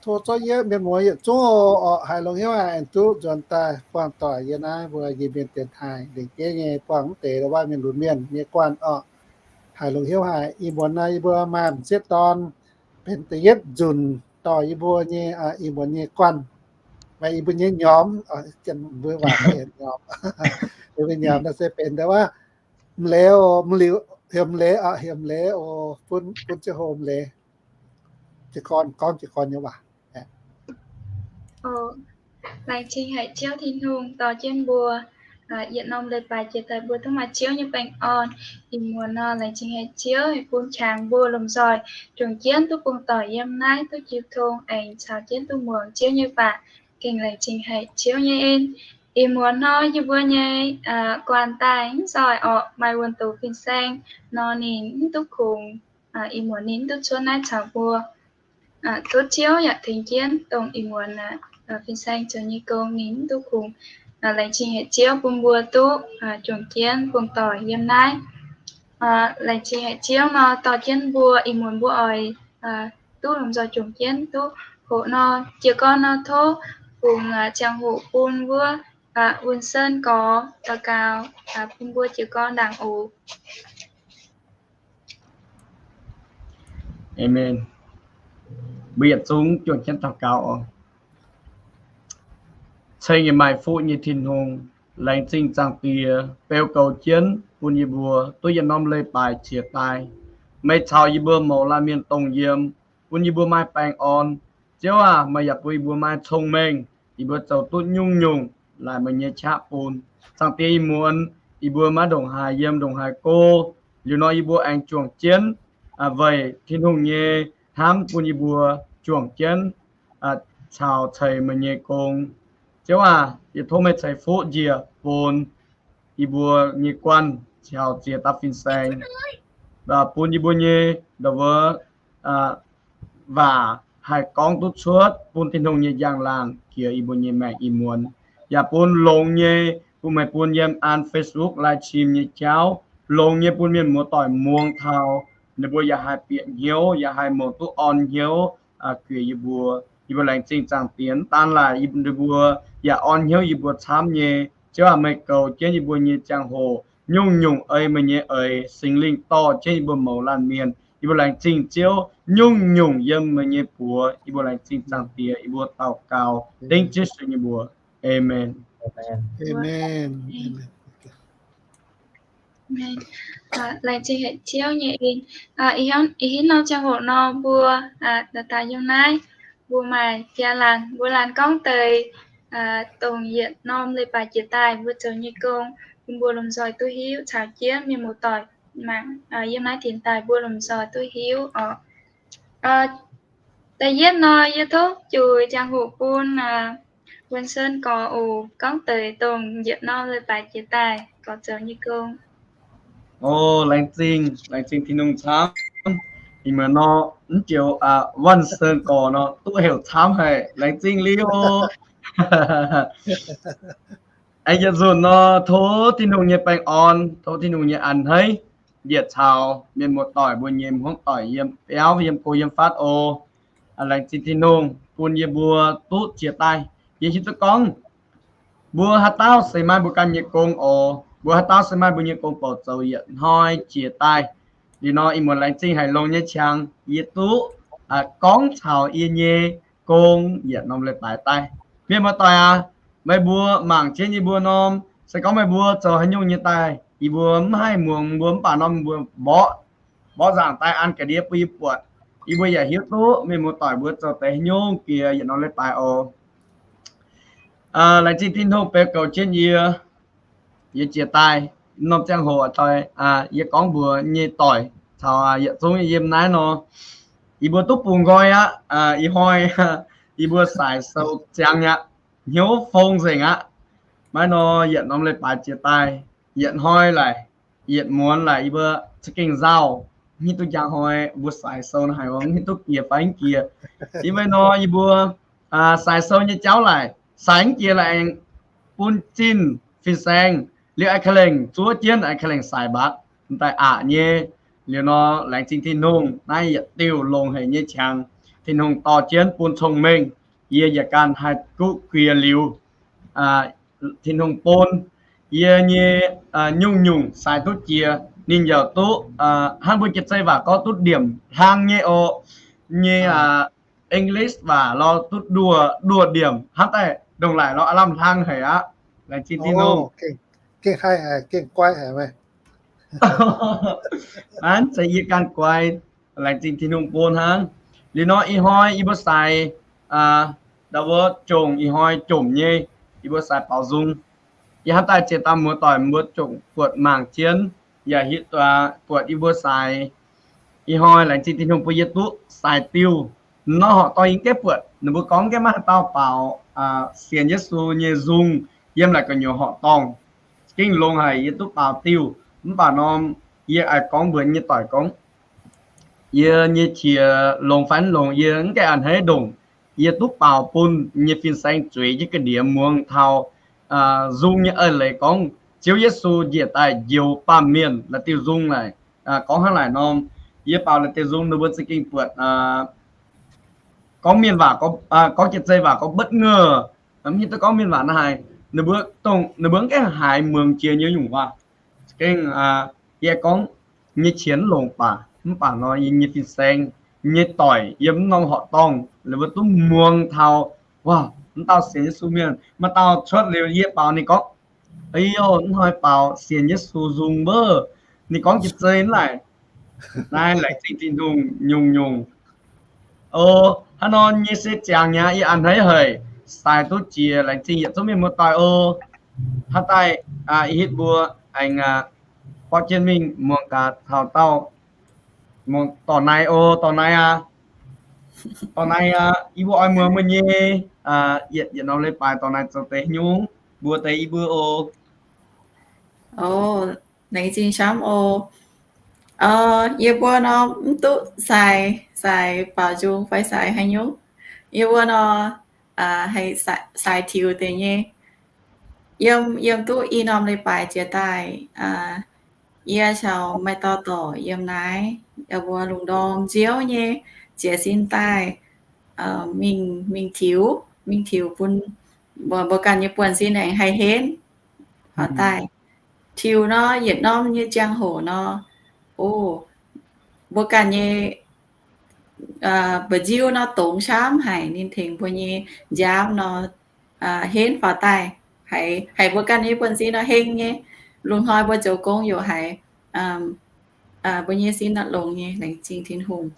Tov zorqv yie mienh muoz yietc zungv oc, haiz longx hnyouv haic aengx duqv nzuonx daaih buangh doic yie naaiv mbuo Iu-Mienh dienx haic lengc jeiv nyei buangh mv deix waac mienh lunx mienh nyei guanh oc. Haiz longx hnyouv haic. Ih muonz naaiv yie mbuo maaih m'sieqv dorn benx da'yietv nzunc dorh yie mbuo nyei, ih muonz nyei guanh, maaih yie mbuo nyei nyormx, mbuo waac nyormx, yie mbuo nyormx naaiv se benx da'wuov m'leiz, m'liuc, heuc m'leiz oc, heuc m'leiz oc, bun, bun ziangh hoc m'leiz jiez gorn gorngv jiez gorn nyei waac. Laengz zingh haic Ziouv Tin-Hungh dorh jienv mbuo yietc norm leiz-baaix jiex daaih mbuo duqv maaih Ziouv nyei baengh orn. Ih muonz nor laengz zingh haic Ziouv bun qangx mbuo lomh nzoih juangc jienv duqv bungx doic yiem naaiv duqv jiu tong aengx caux jienv duqv muangx Ziouv nyei waac. Gengh laengz zingh haic Ziouv nyei en. Ih muonz nor yie mbuo nyei guanh daaih mv nzoih orqc, maaih wuonh doqc fin-saeng nor ninh mv duqv kungx. Ih muonz ninh mv duqv cuotv naaiv caux mbuo. Tov Ziouv yaac tengx jienv dongh ih muonz fin-saeng zoux nyei gong ninh mv duqv kungx. Laengz zingh haic Ziouv bun mbuo duqv juangc jienv bungx doic yiem naaiv. Laengz zingh haic Ziouv nor dorh jienv mbuo ih muonz mbuo oix duqv lomh nzoih juangc jienv duqv hoqc nor jiez gorn nor tov fungx ziangh hoc bun wuov Wuonh Sen Gorx daux gaux bun mbuo jiez gorn ndaangc oc. Aamen. Mbuo yietc zungv juangc jienv daux gaux oc. Ceng nyei maaih fuqv nyei Tin-Hungh, laengz zingh Zaangc Diex beu goux jienv bun yie mbuo duqv yietc norm leiz-baaix jiex daaih. Meih caux yie mbuo mouz laanh mienh dongh yiem, bun yie mbuo maaih baengh orn. Ziouv aac, meih yaac bun yie mbuo maaih cong-mengh, yie mbuo zoux duqv nyungc-nyungc laaic meih nyei qaqv bun. Zaangc Diex, ih muonz yie mbuo maiv ndongc haaix yiem ndongc haaix go, liuz nor yie mbuo aengx juangc jienv weic Tin-Hungh nyei hnamv bun yie mbuo juangc jienv caux ceix meih nyei gong. Ziouv aac, yie tov meih ceix fuqv njiec bun yie mbuo nyei guanh caux ziex dauh fin-saeng, bun yie mbuo nyei ndau wuov waac haih gorngv duqv cuotv bun Tin-Hungh nyei njang-laangc jiex yie mbuo nyei maengc ih muonz. Yaac bun longx nyei bun meih bun yiem an Facebook livestream nyei jauv, longx nyei bun mienh muoz-doic muangx taux, ninh mbuo yaac haih bieqc hnyouv, yaac haih mouc duqv orn hnyouv jiex yie mbuo. Yie mbuo laengz zingh Zaangc Diex, mv daan laaic ninh mbuo yaac orn hnyouv yie mbuo camv nyei. Ziouv aac, meih goux jienv yie mbuo nyei ziangh hoc, nyungc-nyungc ei meih nyei eix, Singx Lingh dorh jienv yie mbuo mouz laanh mienh. Yie mbuo laengz zingh Ziouv, nyungc-nyungc yiem meih nyei buoz. Yie mbuo laengz zingh Zaangc Diex, yie mbuo daux gaux dengv Yesu nyei mbuox. Aamen. Laengz zingh haic Ziouv nyei en. Ih hnoi ziangh hoc nor mbuo daaih yiem naaiv, mbuo maaih biaa laanh, mbuo laanh gorngv deix dongh yietc norm leiz-baaix jiex daaih mbuo zoux nyei gong, bun mbuo lomh nzoih duqv hiuv caux jienv mienh muoz-doic mangc yiem naaiv dienx daaih mbuo lomh nzoih duqv hiuv oc. Da'yietv nor, yie tov juix ziangh hoc bun Wuonh Sen Gorx oc, gorngv deix dongh yietc norm leiz-baaix jiex daaih gorx zoux nyei gong. O, laengz zingh, laengz zingh Tin-Hungh camv. Ih muonz nor, mv joux Wuonh Sen Gorx nor duqv heuc camv haic, laengz zingh liuz. Aengx yietc nzunc nor, tov Tin-Hungh nyei baengh orn, tov Tin-Hungh nyei a'hneiv yietc caux mienh muoz-doic mbuo nyei hmuangv doic yiem biauv yiem go yiem fatv oc. Laengz zingh Tin-Hungh bun yie mbuo duqv jiex daaih. Yie hiuv duqv gorngv mbuo haaix dauh se maaih mbuo ganh nyei gong oc, mbuo haaix dauh se maaih mbuo nyei gong bouc zoux yietc hnoi jiex daaih. Liuz nor ih muonz laengz zingh haic longx nyei qangx yie duqv gorngv caux yie nyei gong yietc norm leiz-baaix daaih. Mienh muoz-doic aac, meih mbuo mangc jienv yie mbuo norm, se gorngv meih mbuo zoux haaix nyungc nyei daaih, yie mbuo mv haih muangx mbuo, mv baac norm mbuo mborqv, mborqv nzaangc daaih an ga'ndiev bun yie buatc. Yie mbuo yaac hiuv duqv mienh muoz-doic mbuo zoux deix haaix nyungc jiex yietc norm leiz-baaix oc. Laengz zingh Tin-Hungh beu goux jienv yie. Yie jiex daaih norm ziangh hoc, yie gorngv mbuox nyei doic caux yietc zungv yiem naaiv nor, yie mbuo duqv bungx nqoi aqv. Ih hnoi yie mbuo saix sou ziangx aqv, hnyouv fong nzengc aqv. Maiv nor yietc norm leiz-baaix jiex daaih, yietc hnoi laaic, yietc muonz laaic yie mbuo za'gengh nzauh, mv hiuv duqv njang hnoi mbuo saix sou naaiv haic, mv hiuv duqv jiex fai mv jiex. Yie mbuo nor yie mbuo saix sou nyei jauv laaic, saix mv jiex laaic aengx bun zinh fin-saeng, liuz aengx ka'lengc zuov jienv aengx ka'lengc saix mbatc, m'daaih aqc nyei. Liuz nor laengz zingh Tin-Hungh naaiv yietc diuh longx haic nyei qangx. Tin-Hungh dorh jienv bun cong-mengh, yie yaac ganh haih guv guiex liuz, Tin-Hungh bun yie nyei nyungc-nyungc sai duqv jiex. Ninh yaac duqv hnangv mbuo Jiex Zei waac gorngv duqv ndiemc hlang nyei oc. Nyei English waac lorz duqv nduoh, nduoh ndiemc hnangv daaih ndongc laic lorz aav lamh hlang haic aqv. Laengz zingh Tin-Hungh. Hnangv zeiz yie ganh guai, laengz zingh Tin-Hungh bun hnangv. Liuz nor ih hnoi yie mbuo sai, ndau wuov jomc, ih hnoi jomc nyei, yie mbuo sai baaux nzung. Yie hnamv daaih ziex dauh muoz-doic mbuo jomc buatc mangc jienv, yaac hiuv duqv buatc yie mbuo sai. Ih hnoi laengz zingh Tin-Hungh bun yie duqv sai diuh. Nor horqc dorngh yie gaeqv buatc ninh mbuo gorngv gaeqv maiv haaix dauh baaux sienx Yesu nyei nzung yiem la'guaih nyuoz horqc dorngh. Gengh longx haic yie duqv baaux diuh. Mv baac norm yie aengx gorngv mbuox nyei doic gorngv, yie nyei qiex longx fai mv longx yie mv gaengh a'hneiv ndongc. Yie duqv baaux bun nyei fin-saeng zueiz jienv ga'ndiex muangx taux nzung nyei eix leiz gorngv Ziouv Yesu njiec daaih njoux baamh mienh la'diuh nzung naaic. Gorngv hnangv naaic norm, yie baaux la'diuh nzung ninh mbuo za'gengh buatc gorngv mienh waac, gorngv Jiex Zei waac gorngv bất ngờ. Mv hiuv duqv gorngv mienh waac naaiv haaix. Ninh mbuo, ninh mbuo mv gaengh haiz muangx jiex nyei nyungc waac. Gengh yie gorngv nyei qiex mv longx baac, mv baac nor yie nyei fin-saeng nyei doic yiem mv norm horqc dorngh ninh mbuo duqv muangx taux, waac, mv dauh sienx Yesu mienh. Maaih dauh cuotv liuz yie baaux ninh gorngv, Ih, mv hnoi baaux sienx Yesu nzung wuov, ninh gorngv Jiex Zei naaic. Naaiv laengz zingh Tin-Hungh nyungc-nyungc. O, hnangv nor nyei se ziangx nyei, yie a'hneiv haic, sai duqv jiex. Laengz zingh yietc zungv mienh muoz-doic o. Hnangv daaih ih hitv mbuo aengx borqv jienv mingh muangx gaax taux dauh, muangx dorc naaiv o, dorc naaiv aqv. Dorc naaiv aqv, yie mbuo oix muangx meih nyei yietc, yietc norm leiz-baaix dorc naaiv zoux deix nyungc, mbuox deix yie mbuo o. O, laengz zingh camv o. Yie mbuo nor mv duqv sai, sai baaux nzung fai sai haaix nyungc. Yie mbuo nor haih sai tiux deix nyei. Yiem, yiem duqv i norm leiz-baaix jiex daaih, yie caux maaih dauh dorc yiem naaiv, yie mbuo lungh ndorm nziouv nyei jiez sin daaih, mingh, mingh tiux, mingh tiux bun mbuo ganh nyei buonv-sin aengx haih henv. Faaux daaih tiux nor, yietc norm nyei ziangh hoc nor, o, mbuo ganh nyei mba'nziu nor dongz camv haic, ninh tengx mbuo nyei nziaamv nor henv faaux daaih, haiz, haiz mbuo ganh nyei buonv-sin nor heng nyei. Lungh hnoi mbuo zoux gong youc haiz mbuo nyei sin nor longx nyei, laengz zingh Tin-Hungh.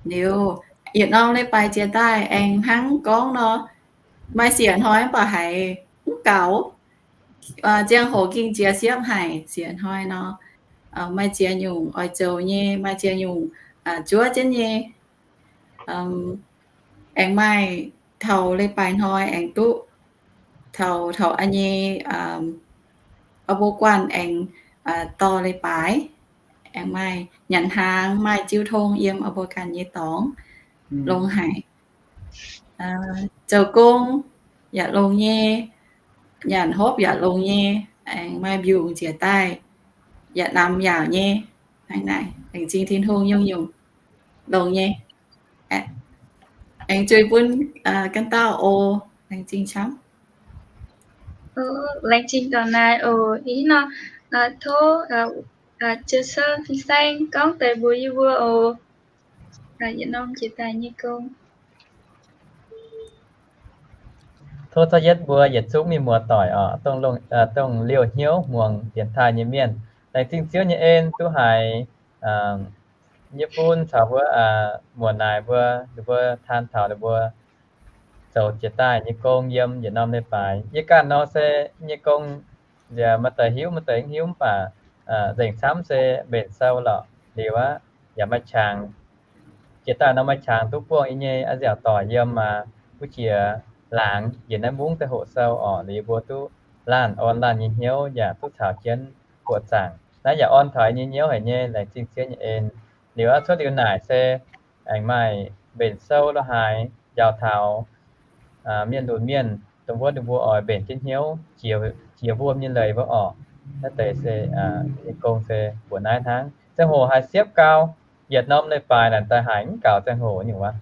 Liuz, yietc norm leiz-baaix jiex daaih aengx hnangv gorngv nor, maaih siec hnoi mv baac haiz mv gaux. Ziangh hoc ging jiex siepv haic, siec hnoi nor, maaih ziex nyungc oix zoux nyei, maaih ziex nyungc zuov jienv nyei. Aengx maaih taux leiz-baaix hnoi aengx duqv, taux, taux a'nyei, aa, mbuo guanh aengx dorh leiz-baaix, aengx maaih nyanc hnaangx, maaih jiu tong yiem mbuo ganh nyei dorngx, longx haic. Zoux gong yaac longx nyei, nyanc hopv yaac longx nyei, aengx maaih mbiungc njiec daaih yaac namx yaauc nyei. Hnangv naaic, laengz zingh Tin-Hungh nyungc-nyungc longx nyei. Aengx zueiz bun ganh dauh oc. Laengz zingh camv. Laengz zingh dorc naaic oc. Ih nor, tov Jiex Sou fin-saeng gorngv deix mbuox yie mbuo oc. Yietc norm jiex daaih nyei gong. Tov zorqv yietv mbuo yietc zungv mienh muoz-doic oc, dongh liouh hnyouv muangx dienx taaih nyei mienh. Laengz zingh Ziouv nyei en duqv haiz yie bun caux wuov muoz-naaic mbuo, ninh mbuo taan taux ninh mbuo zoux jiex daaih nyei gong yiem yietc norm leiz-baaix. Yie ganh nor se nyei gong nziex maaih deix hiuv, maaih deix mv hiuv, mv baac nzengc camv se mbenc sou lorqc liuz aqv, yaac maaih qangx. Jiex daaih nor maaih qangx duqv buangh yie nyei a'nziaauc doic yiem wuov jiex laangz njiec naaiv mungv deix hoqc sou orqc, liuz yie mbuo duqv laanh orn laanh nyei hnyouv yaac duqv caux jienv buoqc zaangc. Naaiv yaac orn taux yie nyei hnyouv haic nyei, laengz zingh Ziouv nyei en. Liuz aqv, cuotv liuz naaic se aengx maaih mbenc sou lo haaix njaaux taux mienh lunx mienh, dongh wuov ninh mbuo oix mbenc jienv hnyouv jiex wuom nyei leiz wuov orqc. Naaiv deix se nyei gong se mbuoqc naaiv hnangv. Ziangh hoc haiz siepv gau, yietc norm leiz-baaix naaic daaih haiz mv gaux ziangh hoc nyungc wuov.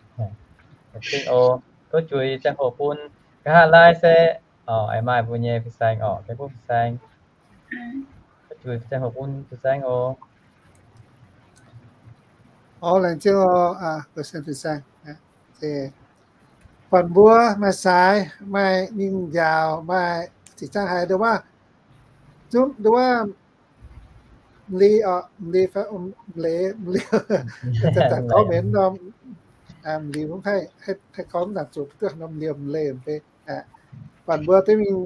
Zingh oc. Tov juix ziangh hoc bun. Nqa'haav laai se, orqc, aengx maaih mbuo nyei fin-saeng orqc, Taiv Guoqv fin-saeng. Tov juix ziangh hoc bun fin-saeng oc. Orqc, laengz zingh oc, fin-saeng. Buatc mbuo maaih saaix, maaih mingh njaaux, maaih zinh ziangh haiz nduov, nduov, m'li orqc, m'li fai m'leiz, m'liouh, gorngv mienh norm, m'liouh haih gorngv naaic zuqc duqv norm m'liouh m'leiz fai. Buatc mbuo duqv mingh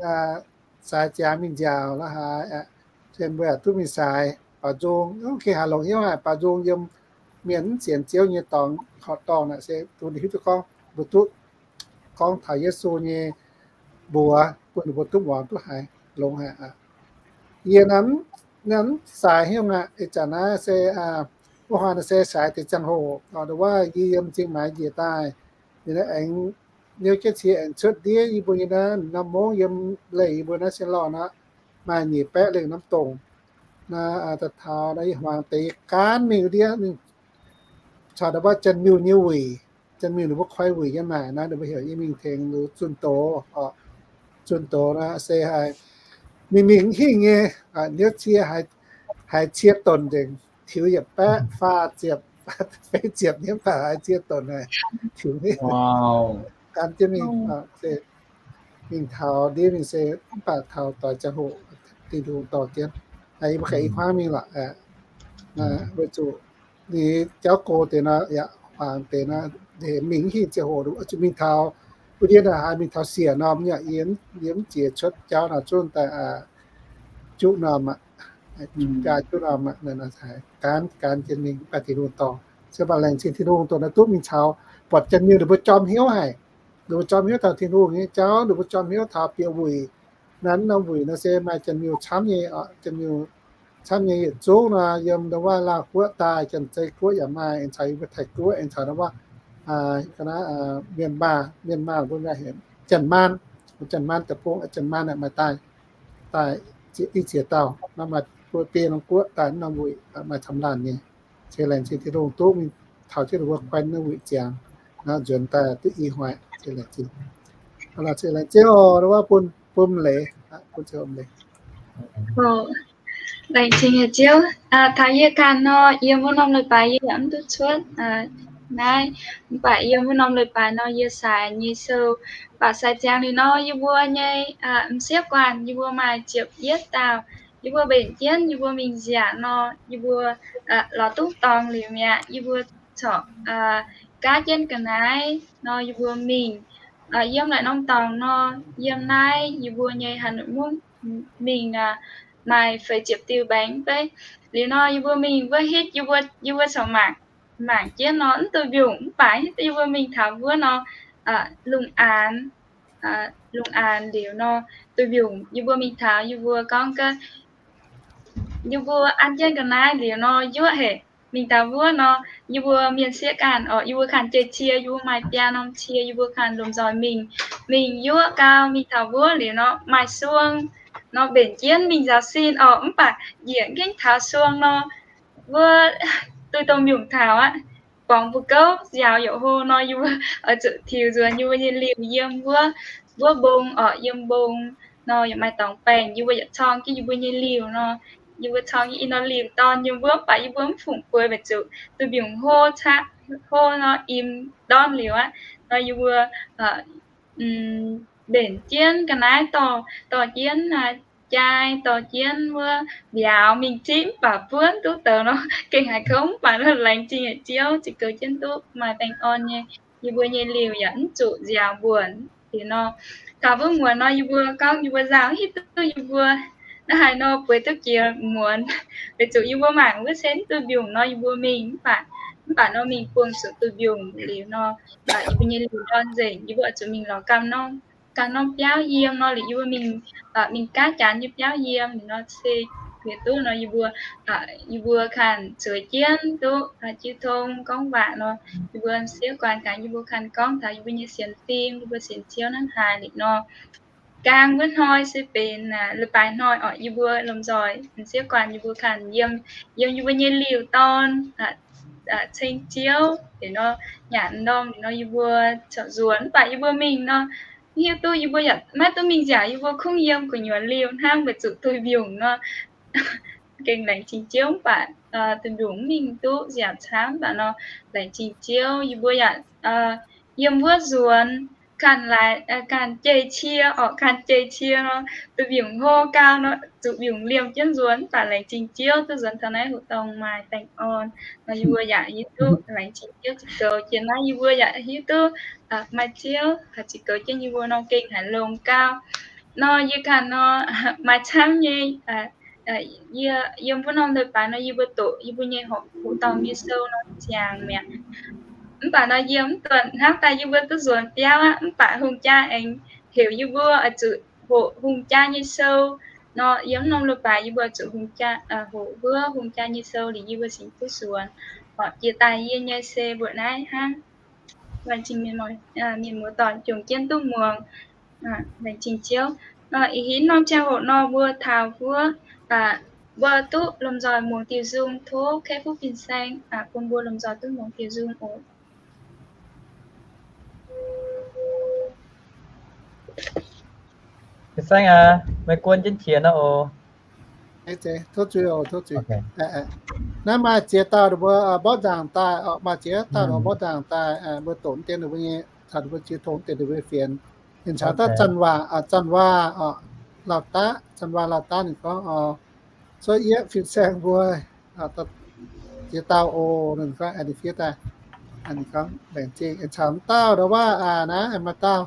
saaix ziangx mingh njaaux la'haaix, mbuo yaac duqv mingh saaix baaux nzung, gengh haih longc hnyouv haic baaux nzung yiem mienh mv sienx Ziouv nyei dorngx, horqc dorngh naaic se duqv ninh hiuv duqv gorngv mbuo duqv gorngv taux Yesu nyei mbuox bun ninh mbuo duqv muangx duqv haiz longx haic aqv. Yie naaiv mv saaix hnyouv aqv. Ih zanc naaiv se, wuov hnoi naaiv se saaix deix ziangh hoc, nduov wuov yie yiem Zingh Maix njiec daaih, ninh naaiv aengx niouv jienv cie aengx cuotv ndiev yie mbuo nyei naaiv norm mungv yiem leih yie mbuo naaiv sien lorh aqv. Maaih nyic baeqv lengh norm dongc. Naaiv daaih taux naaiv yie hmuangx deix yie gaanv mingh ndiev mingh caux nduov wuov Janx-Miuh nyei wuic. Janx-Miuh ninh mbuo koi wuic yiem naaic naaiv, ninh mbuo heuc yie mingh tengx zunh doz, zunh doz naaiv se haiz mingh mingh mv hingh nyei, niouv cie haiz cie donc nzengc, tiux yietc baeqv faah ziepc, feix ziepc nyei mv baac haiz cie donc naaic, tiux mv hingh. Gan jienv mingh, mingh taux ndiev mingh se mv baac taux doix ziangh hoc Tin-Hungh dorh jienv, yie mbuo ganh i hmuangv mingh lorqc. Weic zuqc ninh jauv go deix nor yaac hmuangx deix nor, mingh mv hingh ziangh hoc zuqc mingh taux, wuov ndiev naaic haiz mingh taux siec norm nyei, yie mv jiex cuotv jauv nor zunv daaih juqv norm aqv, jaa juqv norm aqv, gaanv gaanv jienv mingh baac Tin-Hungh dorh. Se baac laengz zingh Tin-Hungh dongh naaiv duqv mingh caux buatc Janx-Miuh ninh mbuo jorm hnyouv haic. Ninh mbuo jorm hnyouv taux Tin-Hungh nyei jauv, ninh mbuo jorm hnyouv taux bieqc wuic. Naaiv norm wuic nor se maaih Janx-Miuh camv nyei, Janx-Miuh camv nyei yietc zungv nor, yiem nduov wuov Laauh Guoqv daaih, Janx-Zei Guoqv yaac maaih, aengx caux yie mbuo Taiv Guoqv, aengx caux nduov wuov Mienh Maah, Mienh Maah mbuo heuc Janx-Maanh, Janx-Maanh deic-bung, Janx-Maanh maaih daaih, daaih i ziex dauh, nor maaih mbuo biei norm guoqv daaih norm wuic maaih camv laanh nyei. Se laengz zingh Tin-Hungh duqv mingh taux jienv ninh mbuo kuan norm wuic ziangx, nzuonx daaih duqv i hnoi. Se laengz zingh, se laengz zingh oc, wuov bun, bun m'leiz, bun ziouc m'leiz. Laengz zingh nyei Ziouv. Taux yie ganh nor, yiem wuov norm leiz-baaix yie yaac mv duqv cuotv naaiv, mv baac yiem wuov norm leiz-baaix nor yie saaix nyei sou, mv baac saaix ziangx liuz nor yie mbuo nyei m'sieqv guanh yie mbuo maaih ziepc yietv dauh. Yie mbuo mbenc jienv yie mbuo mingh nziaauc nor, yie mbuo lorz duqv dorngx liuz mi'aqv, yie mbuo corc gaav jienv ga'naaiv nor yie mbuo mingh yiem naaic norm dorngx nor, yiem naaiv yie mbuo nyei Hà Nội mungv mingh maaih feix ziepc diuh baengx beiv. Liuz nor yie mbuo mingh wuov hitv, yie mbuo corc mangc, mangc jienv nor mv duqv mbiungc, mv baac hitv yie mbuo mingh taux wuov nor, lungh aanx, lungh aanx liuz nor duqv mbiungc. Yie mbuo mingh taux yie mbuo gorngv gaax, yie mbuo an jienv ga'naaiv liuz nor yuoqv haic. Mingh taux wuov nor, yie mbuo mienh sieqv ganh orqc, yie mbuo kanh jeiv cie, yie mbuo maaih biaa norm cie, yie mbuo kanh lomh nzoih mingh, mingh yuoqv gau. Mingh taux wuov liuz nor maaih suong nor mbenc jienv mingh nzaaux sin orqc, mv baac njiec gengh taux suong nor, wuov duih domh mbiungc taux aqv, borngz mbu'gouv nziaaux yaac hlo nor, yie mbuo oix zuqc tiux nzuonx yie mbuo nyei liuh yiem wuov, wuov mbong orqc, yiem mbong nor yaac maaih dorngx baengc, yie mbuo yaac corng jienv yie mbuo nyei liuh nor, yie mbuo corng jienv i norm liuh dorn yiem wuov, mv baac yie mbuo mv fungc bueix weic zuqc duih mbiungc hlo caqv, hlo nor im ndorm liuz aqv nor, yie mbuo mbenc jienv ga'naaiv dorh, dorh jienv jai, dorh jienv wuov mbiauz mingh zipv, mv baac buonv duqv douz nor gengh haiz kouv, mv baac nor laengz zingh nyei Ziouv ziouc goux jienv duqv maaih baengh orn nyei. Yie mbuo nyei liuh yaac mv zuqc nziaaux mbuonc liuz nor. Taux wuov muonz nor yie mbuo gorngv yie mbuo nzauh hiuv duqv yie mbuo naaiv haaix nor bueix duqv jiex muonz, weic zuqc yie mbuo mangc wuov se mv duih mbiungc nor yie mbuo mingh, mv baac, mv baac nor mingh buangh zuqc duih mbiungc liuz nor, yie mbuo nyei liuh ndorn nzengc, yie mbuo oix zuqc mingh lorz ganh norm, ganh norm biauv yiem nor liuz yie mbuo mingh, mingh gaav Janx nyei biauv yiem liuz nor se liuz duqv nor yie mbuo, yie mbuo kanh zueiz jienv duqv jiu tong gorngv waac nor, yie mbuo sieqv guanh gaax yie mbuo kanh gorngv taux yie mbuo nyei sienx fim, yie mbuo sienx Ziouv hnangv haaix liuz nor. Gaang wuov hnoi se benx leiz-baaix hnoi orqc, yie mbuo lomh nzoih sieqv guanh yie mbuo kanh yiem, yiem yie mbuo nyei liuh dorn ceng Ziouv liuz nor, nyanc norm liuz nor yie mbuo corc nzuonx. Mv baac yie mbuo mingh nor, hiuv duqv yie mbuo yaac maiv duqv mingh nziaauc, yie mbuo kungx yiem gu'nyuoz liemh hnangv, weic zuqc duih mbiungc nor. Gengh laengz zingh Ziouv mv baac duih mbiungc mv mingh duqv nziaauc camv. Mv baac nor laengz zingh Ziouv yie mbuo yaac yiem wuov nzuonx, ganh laaix ganh jei cie orqc, ganh jei cie nor, duih mbiungc hlo gau nor, zuqc mbiungc liemh jienv nzuonx. Mv baac laengz zingh Ziouv duqv nzuonx taux naaiv hoqc dorngh maaih baengh orn nor, yie mbuo yaac hiuv duqv laengz zingh Ziouv ziqc goux. Jiex naaiv yie mbuo yaac hiuv duqv maaih Ziouv ziqc goux jienv yie mbuo nor gengh haiz longx gau. Nor yie ganh nor maaih camv nyei, yie yiem wuov norm leiz-baaix nor yie mbuo doqc yie mbuo nyei hoqc dorngh nyei sou nor ziangx mi'aqv. Mv baac nor yie mv duqv hnamv daaih yie mbuo duqv nzuonx biauv aqv. Mv baac hungh jaa aengx heuc yie mbuo oix zuqc hoqc hungh jaa nyei sou. Nor yiem norm leiz-baaix yie mbuo oix zuqc hungh jaa, hoqc wuov hungh jaa nyei sou liuz yie mbuo cingx duqv nzuonx. Horpc jiex daaih yie nyei se mbuoqc naaiv hnangv. Laengz zingh mienh muoz-doic jomc jienv duqv muangx. Laengz zingh Ziouv. Ih hnoi norm ziangh hoc nor mbuo taux wuov, mbuo duqv lomh nzoih muangx diuh nzung. Tov kei fuqv fin-saeng bun mbuo lomh nzoih duqv muangx diuh nzung oc. Fin-saeng aac, meih guon jienv qiex nor oc. Tov zuiz oc, tov zuiz. Naaiv maaih ziex dauh mbuo mborqv nzangc daaih, maaih ziex dauh mborqv nzangc daaih, mbuo doqc dien mbuo nyei, mbuo ziex tongx dien mbuo fienx. Ninh caux dauh Zanc Waac, Zanc Waac, Lauh Daqv, Zanc Waac Lauh Daqv ninh gorngv, cuotv yieqv fin-saeng mbuo ziex dauh oc. Ninh gorngv aengx fiev daaih, ninh gorngv laengz zingh. Caux m'dauh ndau waac naaiv maaih dauh,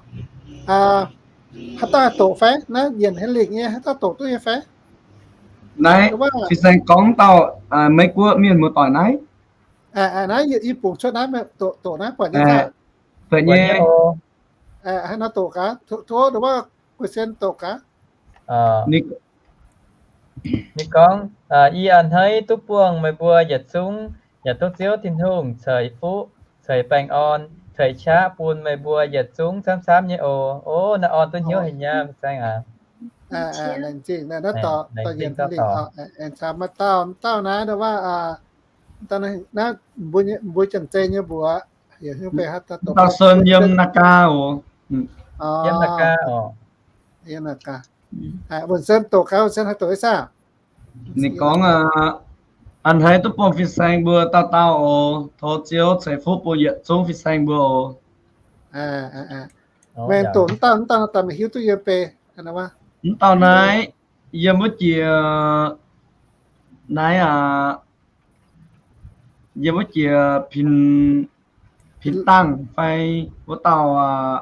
haaix dauh doqc fai? Naaiv Yienc Henlingh nyei, haaix dauh doqc duqv nyei fai? Naaiv fin-saeng gorngv dauh Meiv Guoqv mienh muoz-doic naaiv. Naaiv yie bungx cuotv naaiv, doqc naaiv buatc nyei. Haaix nor doqc gaax? Tov ndau waac gueix sen doqc gaax. Ninh gorngv, yie a'hneiv duqv buangh meih mbuo yietc zungv, yaac tov Ziouv Tin-Hungh ceix fuqv, ceix baengh orn, ceix qaqv bun meih mbuo yietc zungv camv-camv nyei oc. Ov, naaiv orn duqv hnyouv haic nyei, fin-saeng aac. Maaih dauh, dauh naaiv ndau waac, mbuo Janx-Zei nyei mbuox, dauh Sen yiem Naagaa oc. Yiem Naagaa oc. Wuonh Sen doqc gaax, Wuonh Sen haaix doqc saah? Ninh gorngv, a'hneiv duqv buangh fin-saeng mbuo dauh dauh oc. Tov Ziouv ceix fuqv bun yietc zungv fin-saeng mbuo oc. Meih doqc m'dauh, m'dauh daaih meih hiuv duqv yiem bei. M'dauh naaiv yiem wuov jiex, naaiv aac, yiem wuov jiex Pin, Pin Dangh fai wuov dauh aac.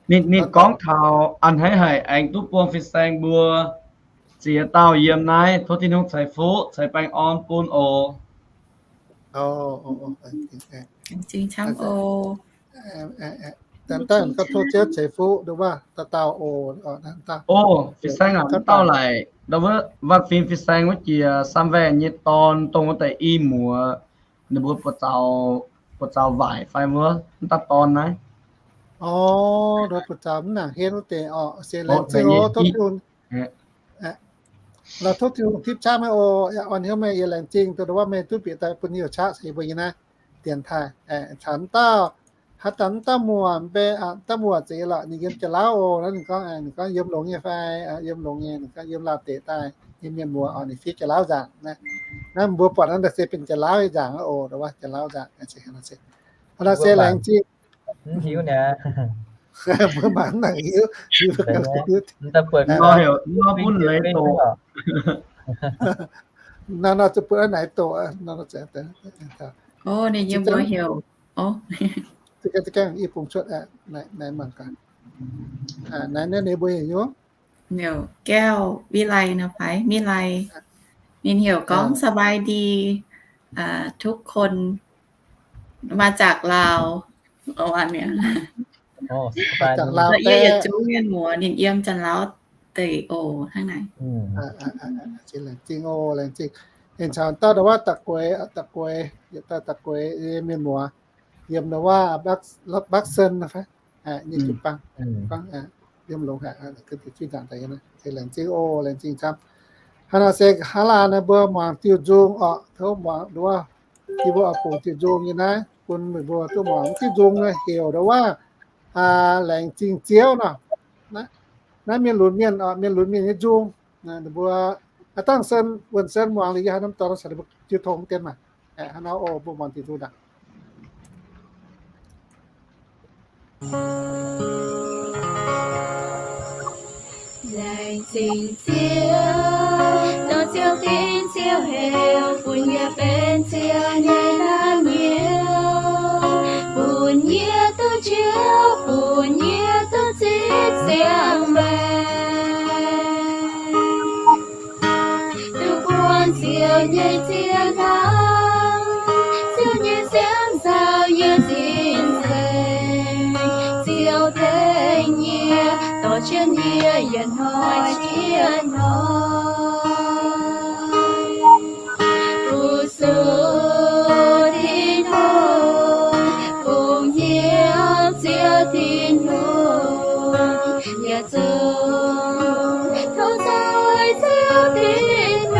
Ninh, ninh gorngv taux a'hneiv haic aengx duqv buangh fin-saeng mbuo ziex dauh yiem naaiv. Tov Tin-Hungh ceix fuqv ceix baengh orn bun oc. Dangh gorngv tov Ziouv ceix fuqv ndau waac dauh dauh oc. Ov, fin-saeng aac, m'dauh laic ndau wuov Vatc Fim fin-saeng wuov jiex Samv Vaengh nyei dorn, dongh wuov deix i muoz, ninh mbuo buoz zaux, buoz zaux waaic fai wuov, m'dauh dorn naaiv. Ov, buoz zaux mv nangc henv wuov deix oc. Sienx laengz zingh oc, tov Tin-Hungh, tov Tin-Hungh tipv qaqv meih oc. Orn hnyouv meih, yie laengz zingh ndau waac meih duqv bieqc daaih bun hnyouv qaqv caux yie mbuo nyei naaiv dienx taaih. Caux m'dauh, haaix dauh m'dauh muoc, m'dauh muoc zeiz lorqc, ninh yiem Janx-Lauv oc. Naaiv ninh gorngv, ninh gorngv yiem longx nyei fai, yiem longx nyei, ninh gorngv yiem Laauh deic daaih nyei mienh muoz oc, ninh fiev Janx-Lauv nzangc naaiv. Naaiv mbuo buatc naaiv se benx Janx-Lauv nyei nzangc oc, ndau waac Janx-Lauv nzangc. Naaiv se laengz zingh. Mv hiuv niaa. Mbuo mangc nangc hiuv, hiuv, nor bun leiz doqc. Nor, nor zuqc bun naaiv doqc. Ninh yiem mbuo heuc, naaiv mbuo heuc nyei, heuc แก้ววิไล nor fai มิไล. Ninh heuc gorngv สบายดี ทุกคน มาจากลาว ประมาณเนี้ย. Yie yietc zungv mienh muoz, ninh yiem Janx-Lauv deic oc, hnangv naaic. Laengz zingh oc, laengz zingh. Ninh caux dauh ndau waac Da'gueix, Da'gueix, yietc dauh Da'gueix mienh muoz, yiem ndau waac Bắc Sơn fai, ninh jiu-baang, yiem longx haic, fih nzaangc daaih. Laengz zingh oc, laengz zingh camv. Hnangv naaic se hnangv naaic mbuo muangx diuh nzung oc, tov muangx nduov, yie mbuo oix bungx diuh nzung nyei naaiv bun meih mbuo duqv muangx diuh nzung nyei heuc ndau wuov, Laengz Zingh Ziouv nor. Naaiv mienh lunx mienh, mienh lunx mienh nyei nzung. Ninh mbuo dangh sen, wuonh sen muangx liuz yie haaix norm dorngx caux ninh mbuo jiu tong dien maah. Hnangv nor oc, mbuo muangx diuh nzung ndaangc. Laengz zingh Ziouv, dongh Ziouv ginv Ziouv heuc, bun yie benx Ziouv nyei naamh nyouz, bun yie duqv njoux, bun yie duqv zipv siang-maengc. Duqv buangh Ziouv nyei ziex hnamv, Ziouv nyei siemv nzauh yie sin nzengc. Ziouv tengx yie, dorh jienv yie yietc hnoi jiex hnoi. Fu-sux Tin-Hungh, bungx hnyouv Ziouv Tin-Hungh, yietc zungv tov nzoih Ziouv Tin-Hungh,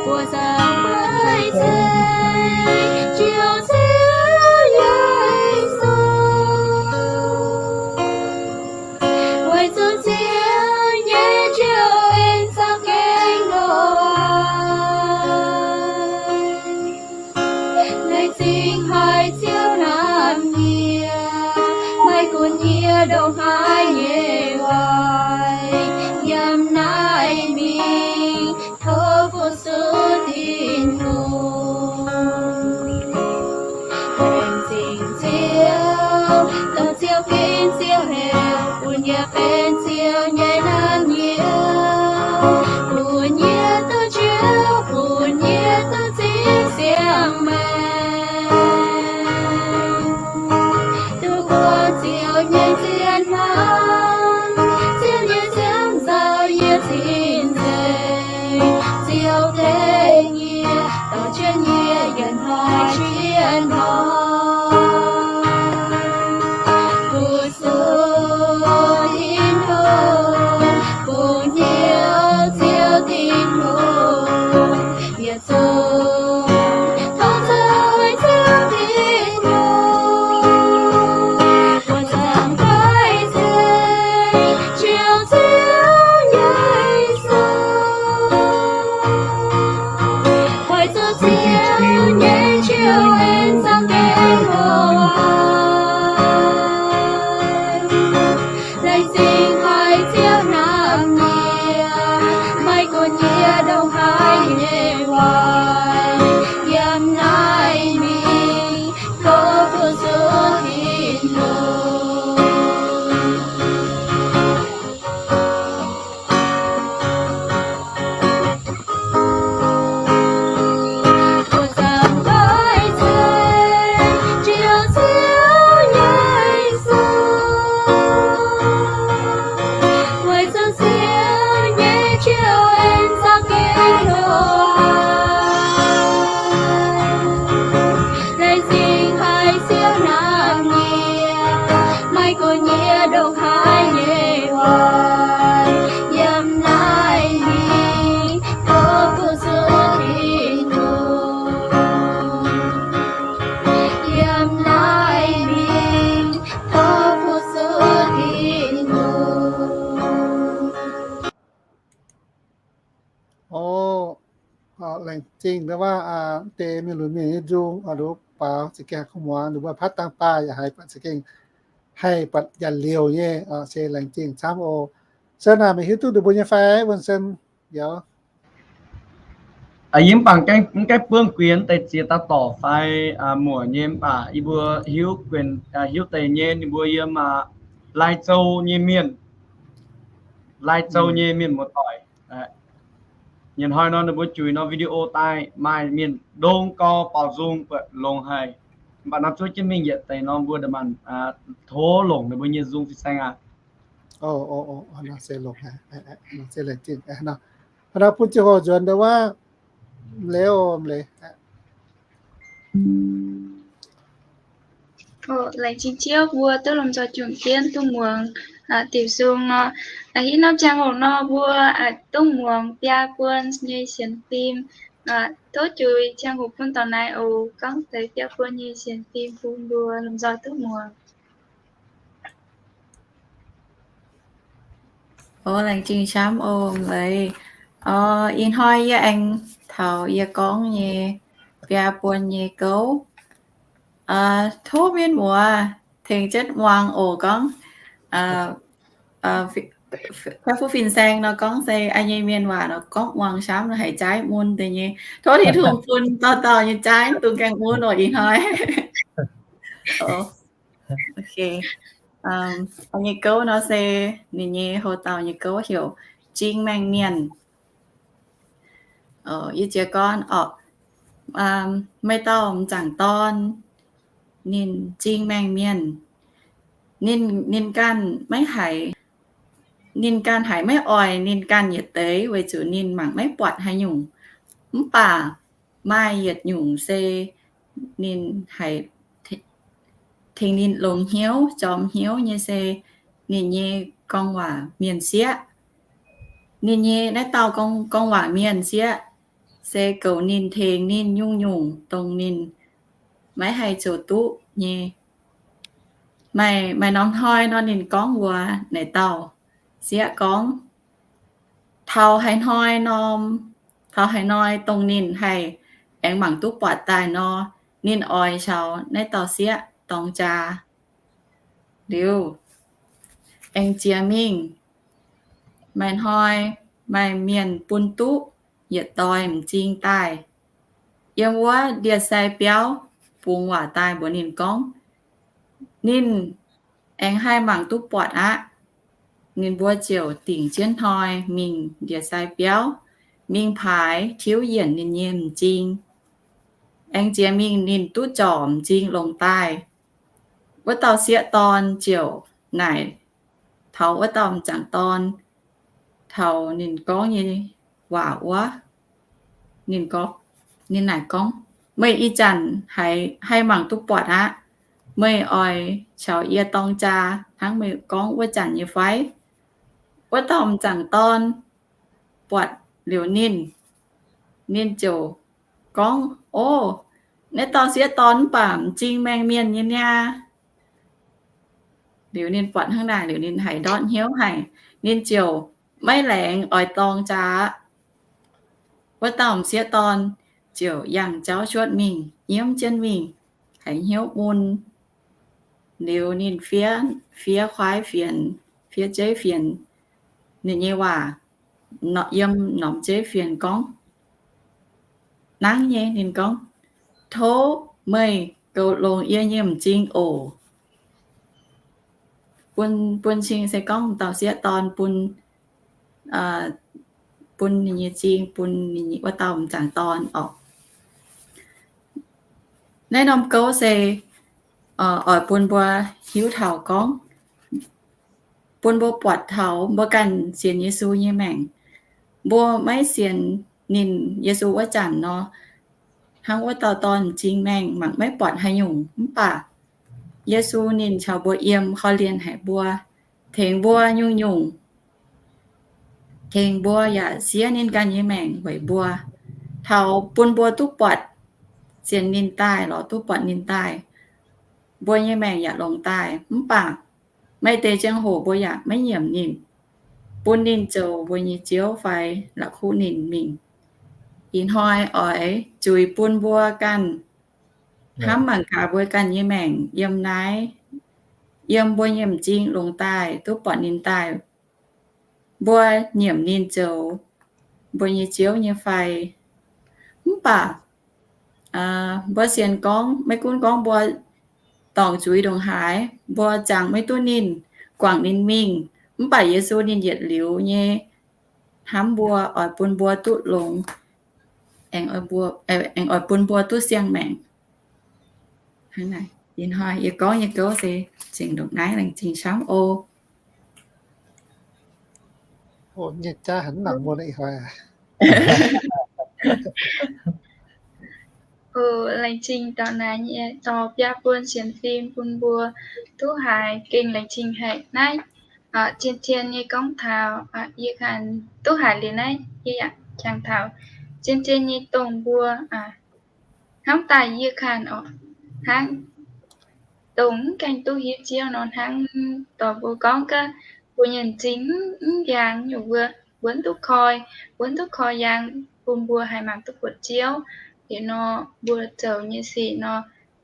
buoqc zaangc baeqc ceng, njoux Ziouv Yesu. Weic zuqc Ziouv nyei njoux en zaangc gengh longx. Laengz zingh haiz Ziouv hnamv yie, maiv gunv yie ndongc haaix nyei waaic, yiem naaiv mingh tov fu-sux Tin-Hungh. Laengz zingh Ziouv, dongh Ziouv ginv Ziouv heuc, bun yie benx Ziouv nyei naamh nyouz, bun yie duqv njoux, bun yie duqv zipv siang-maengc. Duqv buangh Ziouv nyei ziex hnamv, Ziouv nyei siemv nzauh yie sin nzengc. Ziouv tengx yie, dorh jienv yie yietc hnoi jiex hnoi. Fu-sux Tin-Hungh, bungx hnyouv Ziouv Tin-Hungh, yietc zungv tov nzoih Ziouv Tin-Hungh, buoqc zaangc baeqc ceng, njoux Ziouv Yesu. Weic zuqc Ziouv nyei njoux en zaangc gengh longx. Laengz zingh haiz Ziouv hnamv yie, maiv gunv yie ndongc haaix nyei waaic, yiem naaiv mingh tov fu-sux Tin-Hungh. Buoqc zaangc baeqc ceng, njoux Ziouv Yesu. Weic zuqc Ziouv nyei njoux en zaangc gengh longx. Laengz zingh haiz Ziouv hnamv yie, maiv gunv yie ndongc haaix nyei waaic, yiem naaiv mingh tov fu-sux Tin-Hungh. Yiem naaiv mingh tov fu-sux Tin-Hungh. Orv, laengz zingh ndau wuov deix mienh lunx mienh nyei nzung, nduqc baaux za'gengh kungx muangx, nduqc mbuo patv dangh baaih yaac haiz buatc za'gengh haih buatc nyanc liouc nyei, se laengz zingh camv oc. Sen naaic meih hiuv duqv nduqc mbuo nyei fai, wuonh sen youz? Yie mv baac mv gaengh buangv guiex deix ziex dauh dorc fai muoc nyei, mv baac yie mbuo hiuv, hiuv deix nyei ninh mbuo yiem Lai Châu nyei mienh, Lai Châu nyei mienh muoz-doic. Nyei hnoi nor ninh mbuo juix nor video daaih maaih mienh ndongx gau baaux nzung buatc longx haic. Mv baac nor zuov jienv mingh yietc deix nor mbuo nda'maanc tov longc ninh mbuo nyei nzung fin-saeng aqv. Nor se bun ziangh hoc nzuonx ndau wuov, leiz, leiz. Laengz zingh Ziouv mbuo duqv lomh nzoih jomc jienv duqv muangx diuc sung nor. Ih norm ziangh hoc nor mbuo duqv muangx biaa buon nyei sienx fim. Tov juix ziangh hoc bun dorc naaiv oc, gorngv deix biaa buon nyei sienx fim bun mbuo lomh nzoih duqv muangx. O, laengz zingh camv o, Leiz. O, ih hnoi yie aengx taux yie gorngv nyei biaa buon nyei gouv. Tov mienh muoz tengx jienv muangx oc. Gorngv Kaiv Fuqv Fin-Saeng nor gorngv se an nyei mienh waac nor gorngv muangx camv nor haiz jaaiv mun deix nyei. Tov Tin-Hungh bun dauh dauh nyei jaaiv dungx gaengh mun oc ih hnoi. An nyei gouv nor se ninh nyei houx-dauh nyei gouv heuc M'Zing Maengh Mienh. Yie jiez gorn orqc, maaih dauh m'zaangc dorn, ninh m'zing maengh mienh. Ninh, ninh ganh maiv haiz, ninh ganh haiz maiv oix ninh ganh yietc deix weic zuqc ninh mangc maiv buatc haaix nyungc. Mv baac maaih yietc nyungc se ninh haiz tengx ninh longx hnyouv, jorm hnyouv nyei se ninh nyei gorngv waac mienh sieqv. Ninh nyei naaiv dauh gorngv, gorngv waac mienh sieqv se goux ninh, tengx ninh nyungc-nyungc dongh ninh maiv haih zoux duqv nyei. Maaih, maaih norm hnoi nor ninh gorngv mbuox naaic dauh sieqv gorngv, taux haaix hnoi norm, taux haaix hnoi dongh ninh haih aengx mangc duqv buatc daaih nor, ninh oix caux naaiv dauh sieqv dorng jaa. Liuz aengx jiex mingh, maaih hnoi maaih mienh bun duqv yietc doix m'zing daaih yiem wuov ndie-sai biauv bungx waac daaih mbuox ninh gorngv, ninh aengx haih mangc duqv buatc aqv. Ninh mbuo ziouc dingc jienv hnoi mingh ndie-sai biauv, mingh paaix tiuv yienc ninh nyei m'zing. Aengx jiex mingh ninh duqv zorc m'zing longx daaih. Wuov dauh sieqv dorn ziouc naaic taux wuov dauh m'zaangc dorn taux ninh gorngv nyei waac wuov. Ninh gorngv, ninh naaic gorngv, meih ih zanc haiz haih mangc duqv buatc aqv. Meih oix caux yie dorng jaa hnangv meih gorngv wuov zanc nyei fai? Wuov dauh m'zaangc dorn buatc liuz ninh, ninh ziouc gorngv, o, naaiv dauh sieqv dorn mv baac m'zing maengh mienh nyei niaa. Liuz ninh buatc hnangv naaic liuz ninh haiz ndortv hnyouv haic, ninh ziouc maiv laengz oix dorng jaa aqv. Wuov dauh m'sieqv dorn ziouc yangh jauv cuotv mingh, nyiemv jienv mingh, haiz hnyouv mun. Liuz ninh fiev, fiev kuaaiv fienx, fiev jeiv fienx, ninh nyei waac yiem norm jeiv fienx gorngv, nangv nyei ninh gorngv, tov meih goux longx yie nyei m'zing oc. Bun, bun cing se gorngv dauh sieqv dorn bun, bun ninh nyei m'zing bun ninh wuov dauh m'zaangc dorn orqc. Naaiv norm gouv se oix bun mbuo hiuv taux gorngv, bun mbuo buatc taux mbuo ganh sienx Yesu nyei maengc, mbuo maiv sienx ninh, Yesu wuov zanc nor, hnangv wuov dauh dorn m'zing maengh mangc maiv buatc haaix nyungc, mv baac Yesu ninh caux mbuo yiem, korv-lienh haic mbuo, tengx mbuo nyungc-nyungc, tengx mbuo yaac siev ninh ganh nyei maengc weic mbuo, taux bun mbuo duqv buatc sienx ninh daaih lorz duqv buatc ninh daaih, mbuo nyei maengc yaac longx daaih. Mv baac maaih deix ziangh hoc mbuo yaac maiv nyiemc ninh, bun ninh zoux mbuo nyei Ziouv fai la'kuqv ninh mingh. Ih hnoi oix zuiz bun mbuo ganh hnamv mangc gaax mbuo ganh nyei maengc yiem naaiv, yiem mbuo nyei m'zing longx daaih duqv buatc ninh daaih, mbuo nyiemc ninh zoux mbuo nyei Ziouv nyei fai. Mv baac mbuo sienx gorngv maiv gunv gorngv mbuo dorngc zuiz ndongc haaix, mbuo jangx maiv duqv ninh, guangc ninh mingh, mv baac Yesu ninh yietc liuz nyei hnamv mbuo, oix bun mbuo duqv longx, aengx oix bun mbuo duqv siang-maengc. Hnangv naaic, ih hnoi yie gorngv nyei gouv se zengc ndongc naaiv, laengz zingh camv oc. Laengz zingh dorh naaiv nyei dorh biaa buon sienx fim bun mbuo duqv haiz, gengh laengz zingh haic. Naaiv zien-zien nyei gorngv taux, yie ganh duqv haiz liuz naaiv, yie yaac jangx taux zien-zien nyei dongh mbuo hnamv daaih yie ganh oc, hnangv dongh mv gaengh duqv hiuv Ziouv nor, hnangv dorh mbuo gorngv gaax, mbuo nyei m'zing mv, mv yaang nyungc, mbuo, mbuo mv duqv koi, mbuo mv duqv koi yaang bun mbuo haih mangc duqv buatc Ziouv. Liuz nor, mbuo zoux nyei sic nor,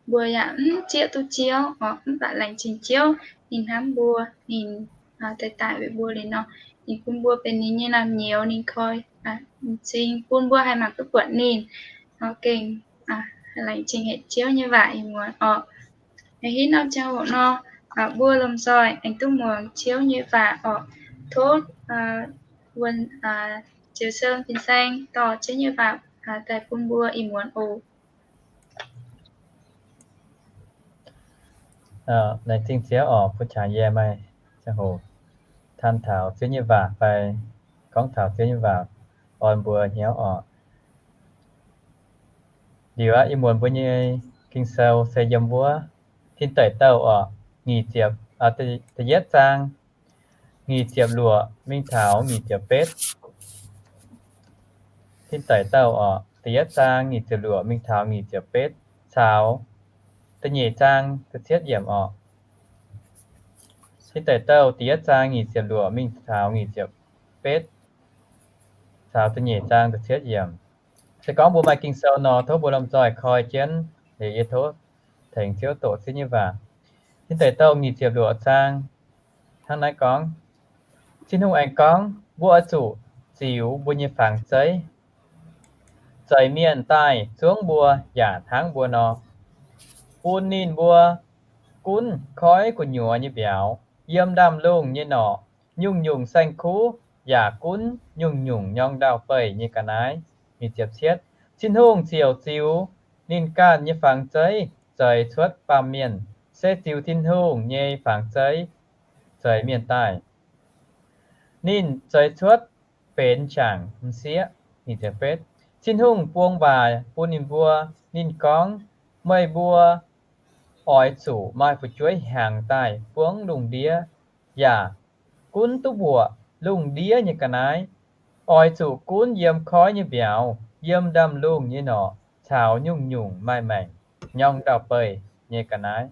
mbuo yaac mv zieqv duqv Ziouv oc. Mv baac laengz zingh Ziouv ninh hnamv mbuo, ninh daaih daic weic mbuo liuz nor, ninh bun mbuo benx ninh nyei naamh nyouz, ninh koi m'zing bun mbuo haih mangc duqv buatc ninh. Nor gengh laengz zingh haic Ziouv nyei waac ih muonz oc. Aa, hitv norm ziangh hoc nor, mbuo lomh nzoih aengx duqv muangx Ziouv nyei waac oc. Tov wuonh Ziouv Sou Fin-Saeng dorh Ziouv nyei waac daaih bun mbuo ih muonz oc. Laengz zingh Ziouv oc, bun qangx yie maaih ziangh hoc taan taux Ziouv nyei waac fai gorngv taux Ziouv nyei waac orn mbuo hnyouv oc. Liuz aqv, ih muonz mbuo nyei Ging-Sou se yiem wuov Tin Deic Douh oc, nyic ziepc, da'yietv zaang nyic ziepc luoqc mingh taux nyic ziepc betv. Tin Deic Douh oc, da'yietv zaang nyic ziepc luoqc mingh taux nyic ziepc betv, caux da'nyeic zaang da'cietv yiemc oc. Tin Deic Douh da'yietv zaang nyic ziepc luoqc mingh taux nyic ziepc betv, caux da'nyeic zaang da'cietv yiemc. Se gorngv mbuo maaih Ging-Sou nor, tov mbuo lomh nzoih koi jienv, liuz yie tov tengx Ziouv doqc Ziouv nyei waac. Tin Deic Douh nyic ziepc luoqc zaang hnangv naaiv gorngv, Tin-Hungh aengx gorngv, mbuo oix zuqc ziux mbuo nyei fangx zeiv, zeix mienh daaih zuangv mbuo yaac hnangv mbuo nor, bun ninh mbuo gunv koiv gu'nyuoz nyei mbiauz yiem ndaamv-lungh nyei norqc, nyungc-nyungc saeng-kuv yaac gunv nyungc-nyungc nyorng ndau-beih nyei ga'naaiv. Tin-Hungh ziouc ziux ninh ganh nyei fangx zeiv zeix cuotv baamh mienh, se ziux Tin-Hungh nyei fangx zeiv zeix mienh daaih. Ninh zeix cuotv benx jangc m'sieqv. Tin-Hungh buang waac bun ninh mbuo. Ninh gorngv, meih mbuo oix zuqc maaih fu'jueiv hnyangx daaih buangv lungh ndiev, yaac gunv duqv mbuoqc lungh ndiev nyei ga'naaiv. Oix zuqc gunv yiem koiv nyei mbiauz, yiem ndaamv-lungh nyei norqc, caux nyungc-nyungc maaih maengc nyorng ndau-beih nyei ga'naaiv.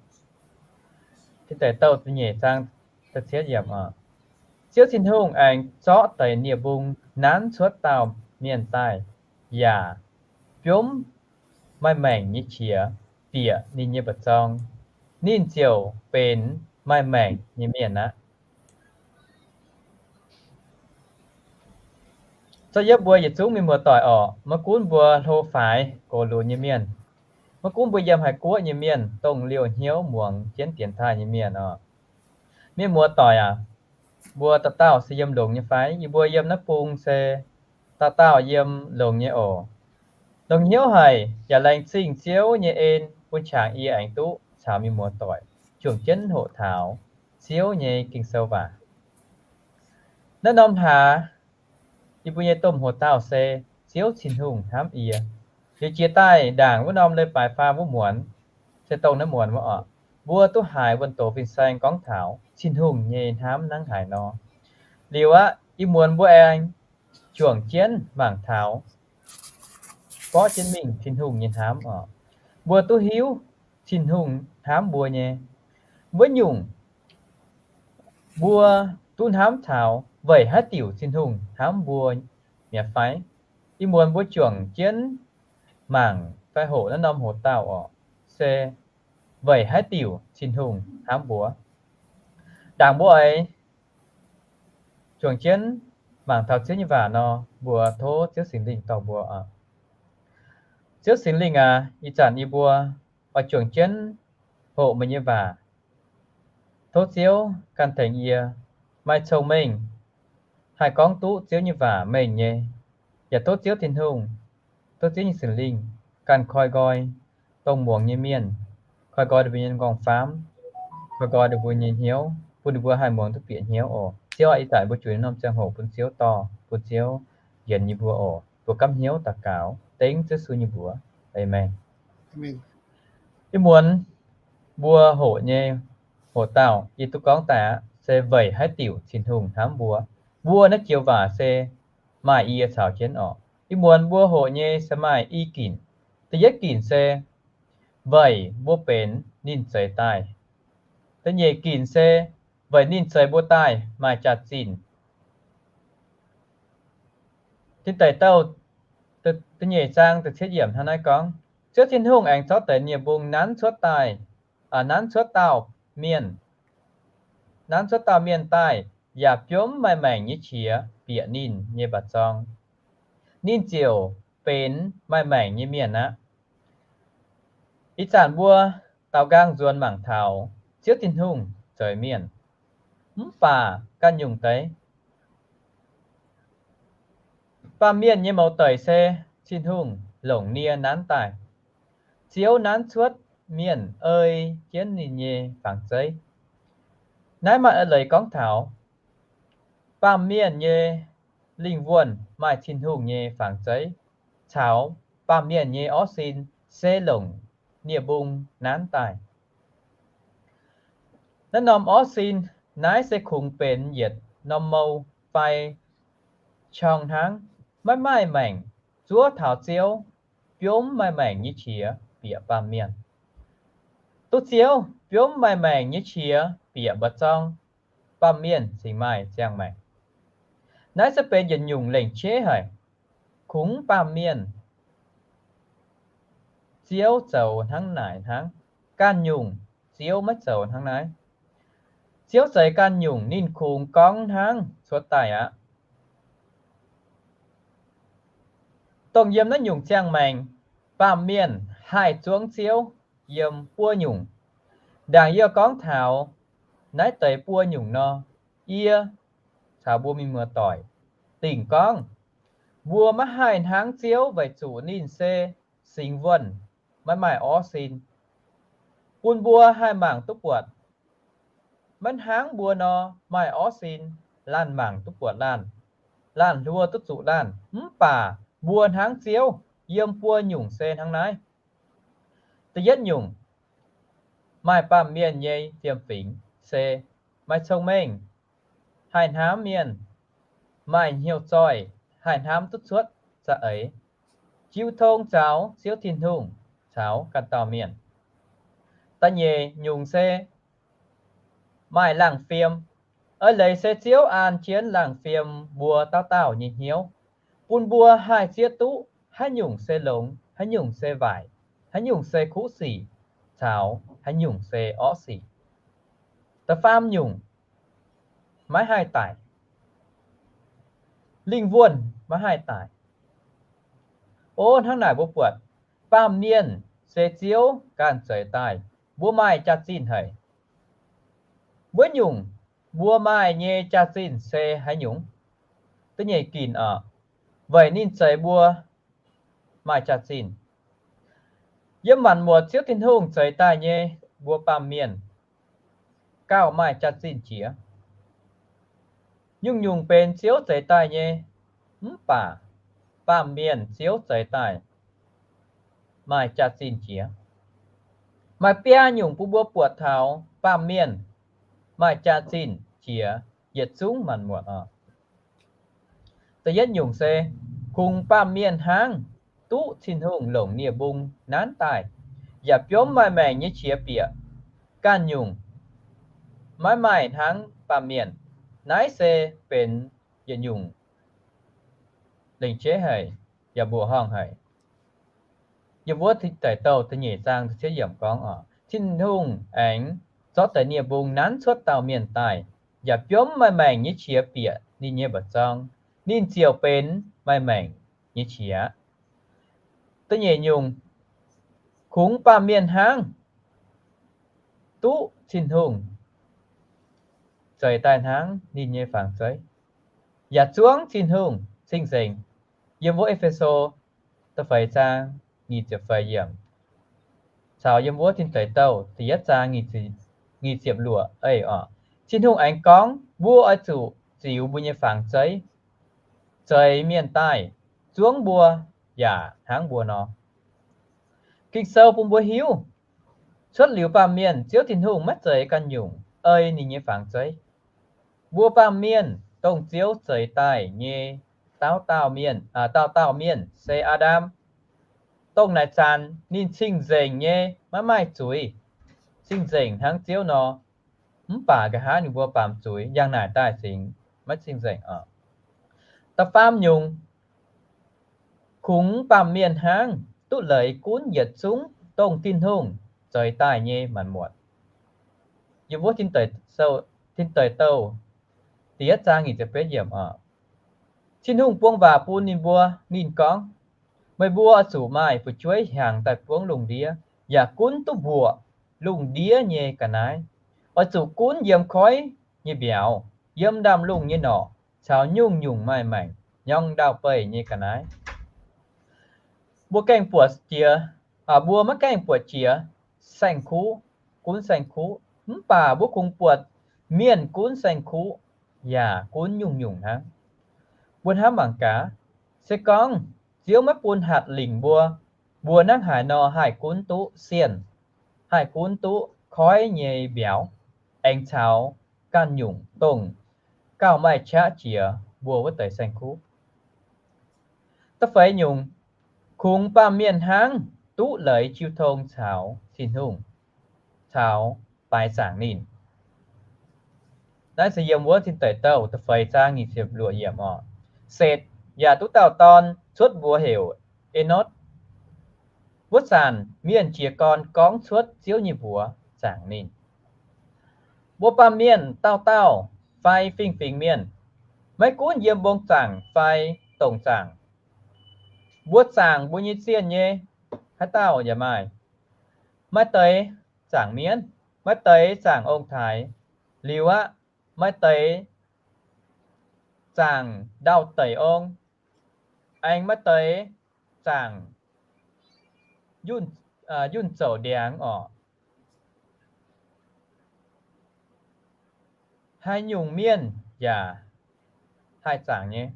Tin Deic Douh da'nyeic zaang da'cietv yiemc oc. Ziouv Tin-Hungh aengx zorqv deix nie-mbung nanv cuotv dauh mienh daaih, yaac biomv maaih maengc nyei qiex bieqc ninh nyei mba'zorng. Ninh ziouc benx maaih maengc nyei mienh aqv. Zorqv yietv mbuo yietc zungv mienh muoz-doic oc, maiv gunv mbuo hlo faix gox lunx nyei mienh, maiv gunv mbuo yiem haaix guoqv nyei mienh, dongh liouh hnyouv muangx jienv dienx taaih nyei mienh oc. Mienh muoz-doic aac, mbuo dauh dauh se yiem longx nyei fai? Yie mbuo yiem naaiv bung se dauh dauh yiem longx nyei oc. Longx hnyouv haic yaac laengz zingh Ziouv nyei en bun qangx yie aengx duqv caux mienh muoz-doic juangc jienv hoqc taux Ziouv nyei Ging-Sou waac. Naaiv norm hlaax yie mbuo nyei domh hoc-dauh se Ziouv Tin-Hungh hnamv yie. Liuz jiex daaih ndaangc wuov norm leiz-baaix faam wuov muonz, se dongh naaiv muonz wuov oc, mbuo duqv haiz wuonh doz fin-saeng gorngv taux Tin-Hungh nyei hnamv hnangv haaix nor. Liuz aqv, ih muonz mbuo aengx juangc jienv mangc taux, borqv jienv mingh Tin-Hungh nyei hnamv oc. Mbuo duqv hiuv Tin-Hungh hnamv mbuo nyei wuov nyungc, mbuo duqv hnamv taux weic haaix diuc Tin-Hungh hnamv mbuo mi'aqv fai? Ih muonz mbuo juangc jienv mangc fai hoqc naaiv norm hoc-dauh oc, se weic haaix diuc Tin-Hungh hnamv mbuo. Ndaangc mbuo oix juangc jienv mangc taux Ziouv nyei waac nor, mbuo tov Ziouv Singx Lingh dorh mbuo oc. Ziouv Singx Lingh aac, ih zanc yie mbuo oix juangc jienv hoqc meih nyei waac. Tov Ziouv ganh tengx yie maaih cong-mengh haih gorngv duqv Ziouv nyei waac mengh nyei. Yaac tov Ziouv Tin-Hungh, tov Ziouv nyei Singx Lingh ganh koi nqoi dongh muangx nyei mienh, koi nqoi ninh mbuo nyei nqorngv-faamv, koi nqoi ninh mbuo nyei hnyouv, bun ninh mbuo haih muangx duqv bieqc hnyouv oc. Ziouv aac, ih zanc mbuo juangc norm ziangh hoc bun Ziouv dorh, bun Ziouv yienx yie mbuo oc. Mbuo gaamv hnyouv daux gaux dengv Ziouv Yesu nyei mbuox. Aamen. Ih muonz mbuo hoqc nyei hoc-dauh yie duqv gorngv daaih aqv. se weic haaix diuc Tin-Hungh hnamv mbuo. Mbuo naaiv joux waac se maaih i yie caux jienv oc. Ih muonz mbuo hoqc nyei se maaih i ginc. Da'yietv ginc se weic mbuo benx ninh zeix daaih. Da'nyeic ginc se weic ninh zeix mbuo daaih maaih jaax-zinh. Tin Deic Douh da'nyeic zaang da'cietv yiemc hnangv naaiv gorngv, Ziouv Tin-Hungh aengx zorqv deix nie-mbung nanv cuotv daaih, nanv cuotv dauh mienh, nanv cuotv dauh mienh daaih, yaac biomv maaih maengc nyei qiex bieqc ninh nyei mba'zorng. Ninh ziouc benx maaih maengc nyei mienh aqv. Ih zanc mbuo daaux nqaang nzuonx mangc taux Ziouv Tin-Hungh zeix mienh, mv baac ganh nyungc deix baamh mienh nyei mouz deic se Tin-Hungh longc nie nanv daaih. Ziouv nanv cuotv mienh ei jienv ninh nyei fangx zeiv. Naaiv maaih eix leiz gorngv taux baamh mienh nyei lingh wuonh maaih Tin-Hungh nyei fangx zeiv, caux baamh mienh nyei orv sin se longc nie-mbung nanv daaih. Naaiv norm orv sin naaiv se kungx benx yietc norm mou fai qorng hnangv, maiv maaih maengc zuov taux Ziouv biomv maaih maengc nyei qiex bieqc baamh mienh. Duqv Ziouv biomv maaih maengc nyei qiex bieqc mba'zorng, baamh mienh cingx maaih ziangh maengc. Naaiv se benx yietc nyungc lengc qeiv haic. Kungx baamh mienh Ziouv zoux hnangv naaic hnangv. Ganh nyungc Ziouv maiv zoux hnangv naaiv. Ziouv zeix ganh nyungc ninh kungx gorngv hnangv cuotv daaih aqv. Dongh yiem naaiv nyungc ziangh maengc, baamh mienh haih zuangv Ziouv yiem buo nyungc. Ndaangc yie gorngv taux naaiv deix buo nyungc nor, yie caux mbuo mienh muoz-doic dingc gorngv, mbuo maiv haih hnangv Ziouv weic zuqc ninh se singx wuonh, maiv maaih orv sin, bun mbuo haih mangc duqv buatc. Maiv hnangv mbuo nor maaih orv sin, laanh mangc duqv buatc laanh, laanh hluo duqv zuqc laanh. Mv baac mbuo hnangv Ziouv yiem buo nyungc se hnangv naaiv. Da'yietv nyungc, maaih baamh mienh nyei fiem-fingx se maaih cong-mengh, haih hnamv mienh, maaih hnyouv zoih, haih hnamv duqv cuotv za'eix, jiu tong zaux Ziouv Tin-Hungh caux ganh dauh mienh. Da'nyeic nyungc se maaih laangh fiem. Eix leiz se Ziouv an jienv laangh fiem mbuo dauh dauh nyei hnyouv, bun mbuo haih zieqv duqv haaix nyungc se longx, haaix nyungc se waaic, haaix nyungc se kuv sic, caux haaix nyungc se orqv sic. Da'faam nyungc, maiv haih daic. Lingh wuonh maiv haih daic. O, hnangv naaic mbuo buatc baamh mienh se Ziouv ganh zeix daaih. Mbuo maaih jaax-zinh haic. Wuov nyungc, mbuo maaih nyei jaax-zinh se haaix nyungc? Da'nyeic ginc oc, weic ninh zeix mbuo maaih jaax-zinh. Yiem maanc muotc Ziouv Tin-Hungh zeix daaih nyei mbuo baamh mienh gauh maaih jaax-zinh jiex. Nyungc-nyungc benx Ziouv zeix daaih nyei, mv baac baamh mienh Ziouv zeix daaih maaih jaax-zinh jiex. Maaih biaa nyungc bun mbuo buatc taux baamh mienh maaih jaax-zinh jiex yietc zungv maanc muotc oc. Da'yietv nyungc se kungx baamh mienh hnangv duqv Tin-Hungh longc nie-mbung nanv daaih, yaac biomv maaih maengc nyei qiex bieqc. Ganh nyungc maiv maaih hnangv baamh mienh. Naaiv se benx yietc nyungc lengc jeiv haic yaac mbuoqc horngh haic. Yiem wuov Tin Deic Douh da'nyeic zaang da'cietv yiemc gorngv oc, Tin-Hungh aengx zorqv deix nie-mbung nanv cuotv dauh mienh daaih, yaac biomv maaih maengc nyei qiex bieqc ninh nyei mba'zorng, ninh ziouc benx maaih maengc nyei qiex. Da'nyeic nyungc, kungx baamh mienh hnangv duqv Tin-Hungh zeix daaih hnangv ninh nyei fangx zeiv, yaac zuangv Tin-Hungh cing-nzengc. Yiem wuov E^fe^so da'feix zaang nyic ziepc feix yiemc caux yiem wuov Tin Deic Douh da'yietv zaang nyic ziepc luoqc ei oc, Tin-Hungh aengx gorngv mbuo oix zuqc ziux mbuo nyei fangx zeiv, zeix mienh daaih zuangv mbuo yaac hnangv mbuo nor. Ging-Sou bun mbuo hiuv, cuotv liuz baamh mienh, Ziouv Tin-Hungh maiv zeiz ganh nyungc ei ninh nyei fangx zeiv. Mbuo baamh mienh dongh Ziouv zeix daaih nyei dauh dauh mienh, dauh dauh mienh se Aa^ndam. Dongh naaic zanc ninh cing-nzengc nyei, maiv maaih zuiz, cing-nzengc hnangv Ziouv nor. Mv baac nqa'haav ninh mbuo baamz zuiz, yangh naaic daaih cingx maiv cing-nzengc oc. Da'faam nyungc, kungx baamh mienh hnangv duqv leiz gunv yietc zungv dongh Tin-Hungh zeix daaih nyei maanc muotc. Yiem wuov Tin Deic Douh da'yietv zaang nyic ziepc betv yiemc oc. Tin-Hungh buang waac bun ninh mbuo. Ninh gorngv, meih mbuo oix zuqc maaih fu'jueiv hiaangx daaih buangv lungh ndiev, yaac gunv duqv mbuoqc lungh ndiev nyei ga'naaiv. Oix zuqc gunv yiem koiv nyei mbiauz, yiem ndaamv-lungh nyei norqc, caux nyungc-nyungc maaih maengc nyorng ndau-beih nyei ga'naaiv. Mbuo gaengh buatc jiex, mbuo maiv gaengh buatc jiex saeng-kuv, gunv saeng-kuv, mv baac mbuo kungx buatc mienh gunv saeng-kuv, yaac gunv nyungc-nyungc hnangv. Mbuo hnamv mangc gaax, se gorngv Ziouv maiv bun hatc lingc mbuo, mbuo hnangv haaix nor haih gunv duqv sienh, haih gunv duqv koiv nyei mbiauz, aengx caux ganh nyungc dongh gauh maaih qaqv jiex mbuo wuov deix saeng-kuv? Da'feix nyungc, kungx baamh mienh hnangv duqv leiz jiu tong caux Tin-Hungh, caux baaix zaangc ninh. Naaiv se yiem wuov Tin Deic Douh da'feix zaang nyic ziepc luoqc yiemc oc. Setc yaac duqv dauh dorn, cuotv mbuox heuc Enotv. Wuov zanc mienh jiez gorn gorngv cuotv Ziouv nyei mbuox zaangc ninh. Mbuo baamh mienh dauh dauh fai fingx-fingx mienh, maiv gunv yiem mbong zaangc fai dongc zaangc, mbuo zaangc mbuo nyei zienh nyei haaix dauh yaac maaih. Maaih deix zaangc mienv, maaih deix zaangc ong-taaix, liuz aqv, maaih deix zaangc ndau-deic ong, aengx maaih deix zaangc yunh, yunh zouc ndiangx oc. Haaix nyungc mienh yaac haih zaangc nyei.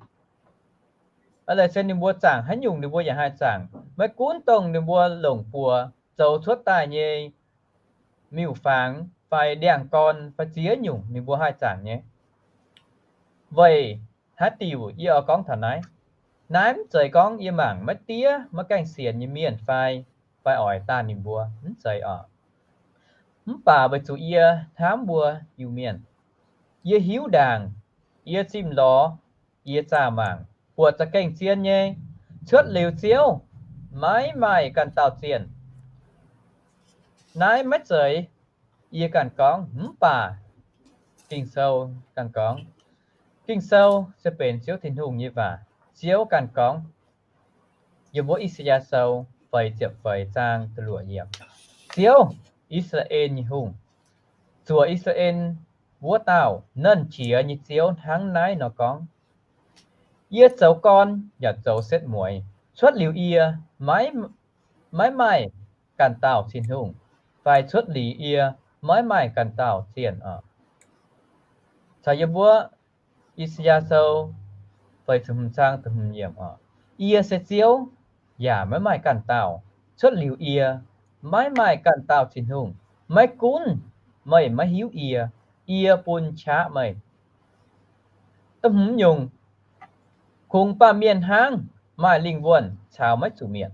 Aa, laaix se ninh mbuo zaangc haaix nyungc ninh mbuo yaac haih zaangc. Maiv gunv dongh ninh mbuo longc buoz zoux cuotv daaih nyei miuc-fangx fai ndiangx-gorn fai ziex nyungc ninh mbuo haih zaangc nyei. Weic haaix diuc yie oix gorngv taux naaiv? Naaiv mv zeiz gorngv yie mangc maiv diev maiv gaengh sienx nyei mienh fai, fai oix daanh ninh mbuo, mv zeiz oc. Mv baac weic zuqc yie hnamv mbuo Iu-Mienh, yie hiuv ndaangc, yie zimh lorz, yie zaah mangc, buatc za'gengh zien nyei, cuotv liuz Ziouv maiv maaih ganh dauh zienh. Naaiv maiv zeiz yie ganh gorngv, mv baac Ging-Sou ganh gorngv. Ging-Sou se benx Ziouv Tin-Hungh nyei waac. Ziouv ganh gorngv, yiem wuov I^saa^yaa Sou feix ziepc feix zaang da'luoqc yiemc, Ziouv, I^saa^laa^en nyei Hungh, zuoqc I^saa^laa^en wuov dauh Nernh Jiex nyei Ziouv hnangv naaiv nor gorngv, yie zoux gorn yaac zoux setv mueiz. Cuotv liuz yie maiv, maiv maaih ganh dauh Tin-Hungh, fai cuotv liuz yie maiv maaih ganh dauh zienh oc. Caux yiem wuov I^saa^yaa Sou feix ziepc hmz zaang da'hmz yiemc oc, yie se Ziouv, yaac maiv maaih ganh dauh. Cuotv liuz yie maiv maaih ganh dauh Tin-Hungh. Maiv gunv meih maiv hiuv yie, yie bun qaqv meih. Da'hmz nyungc, kungx baamh mienh hnangv maaih lingh wuonh caux maiv zuqc mietc.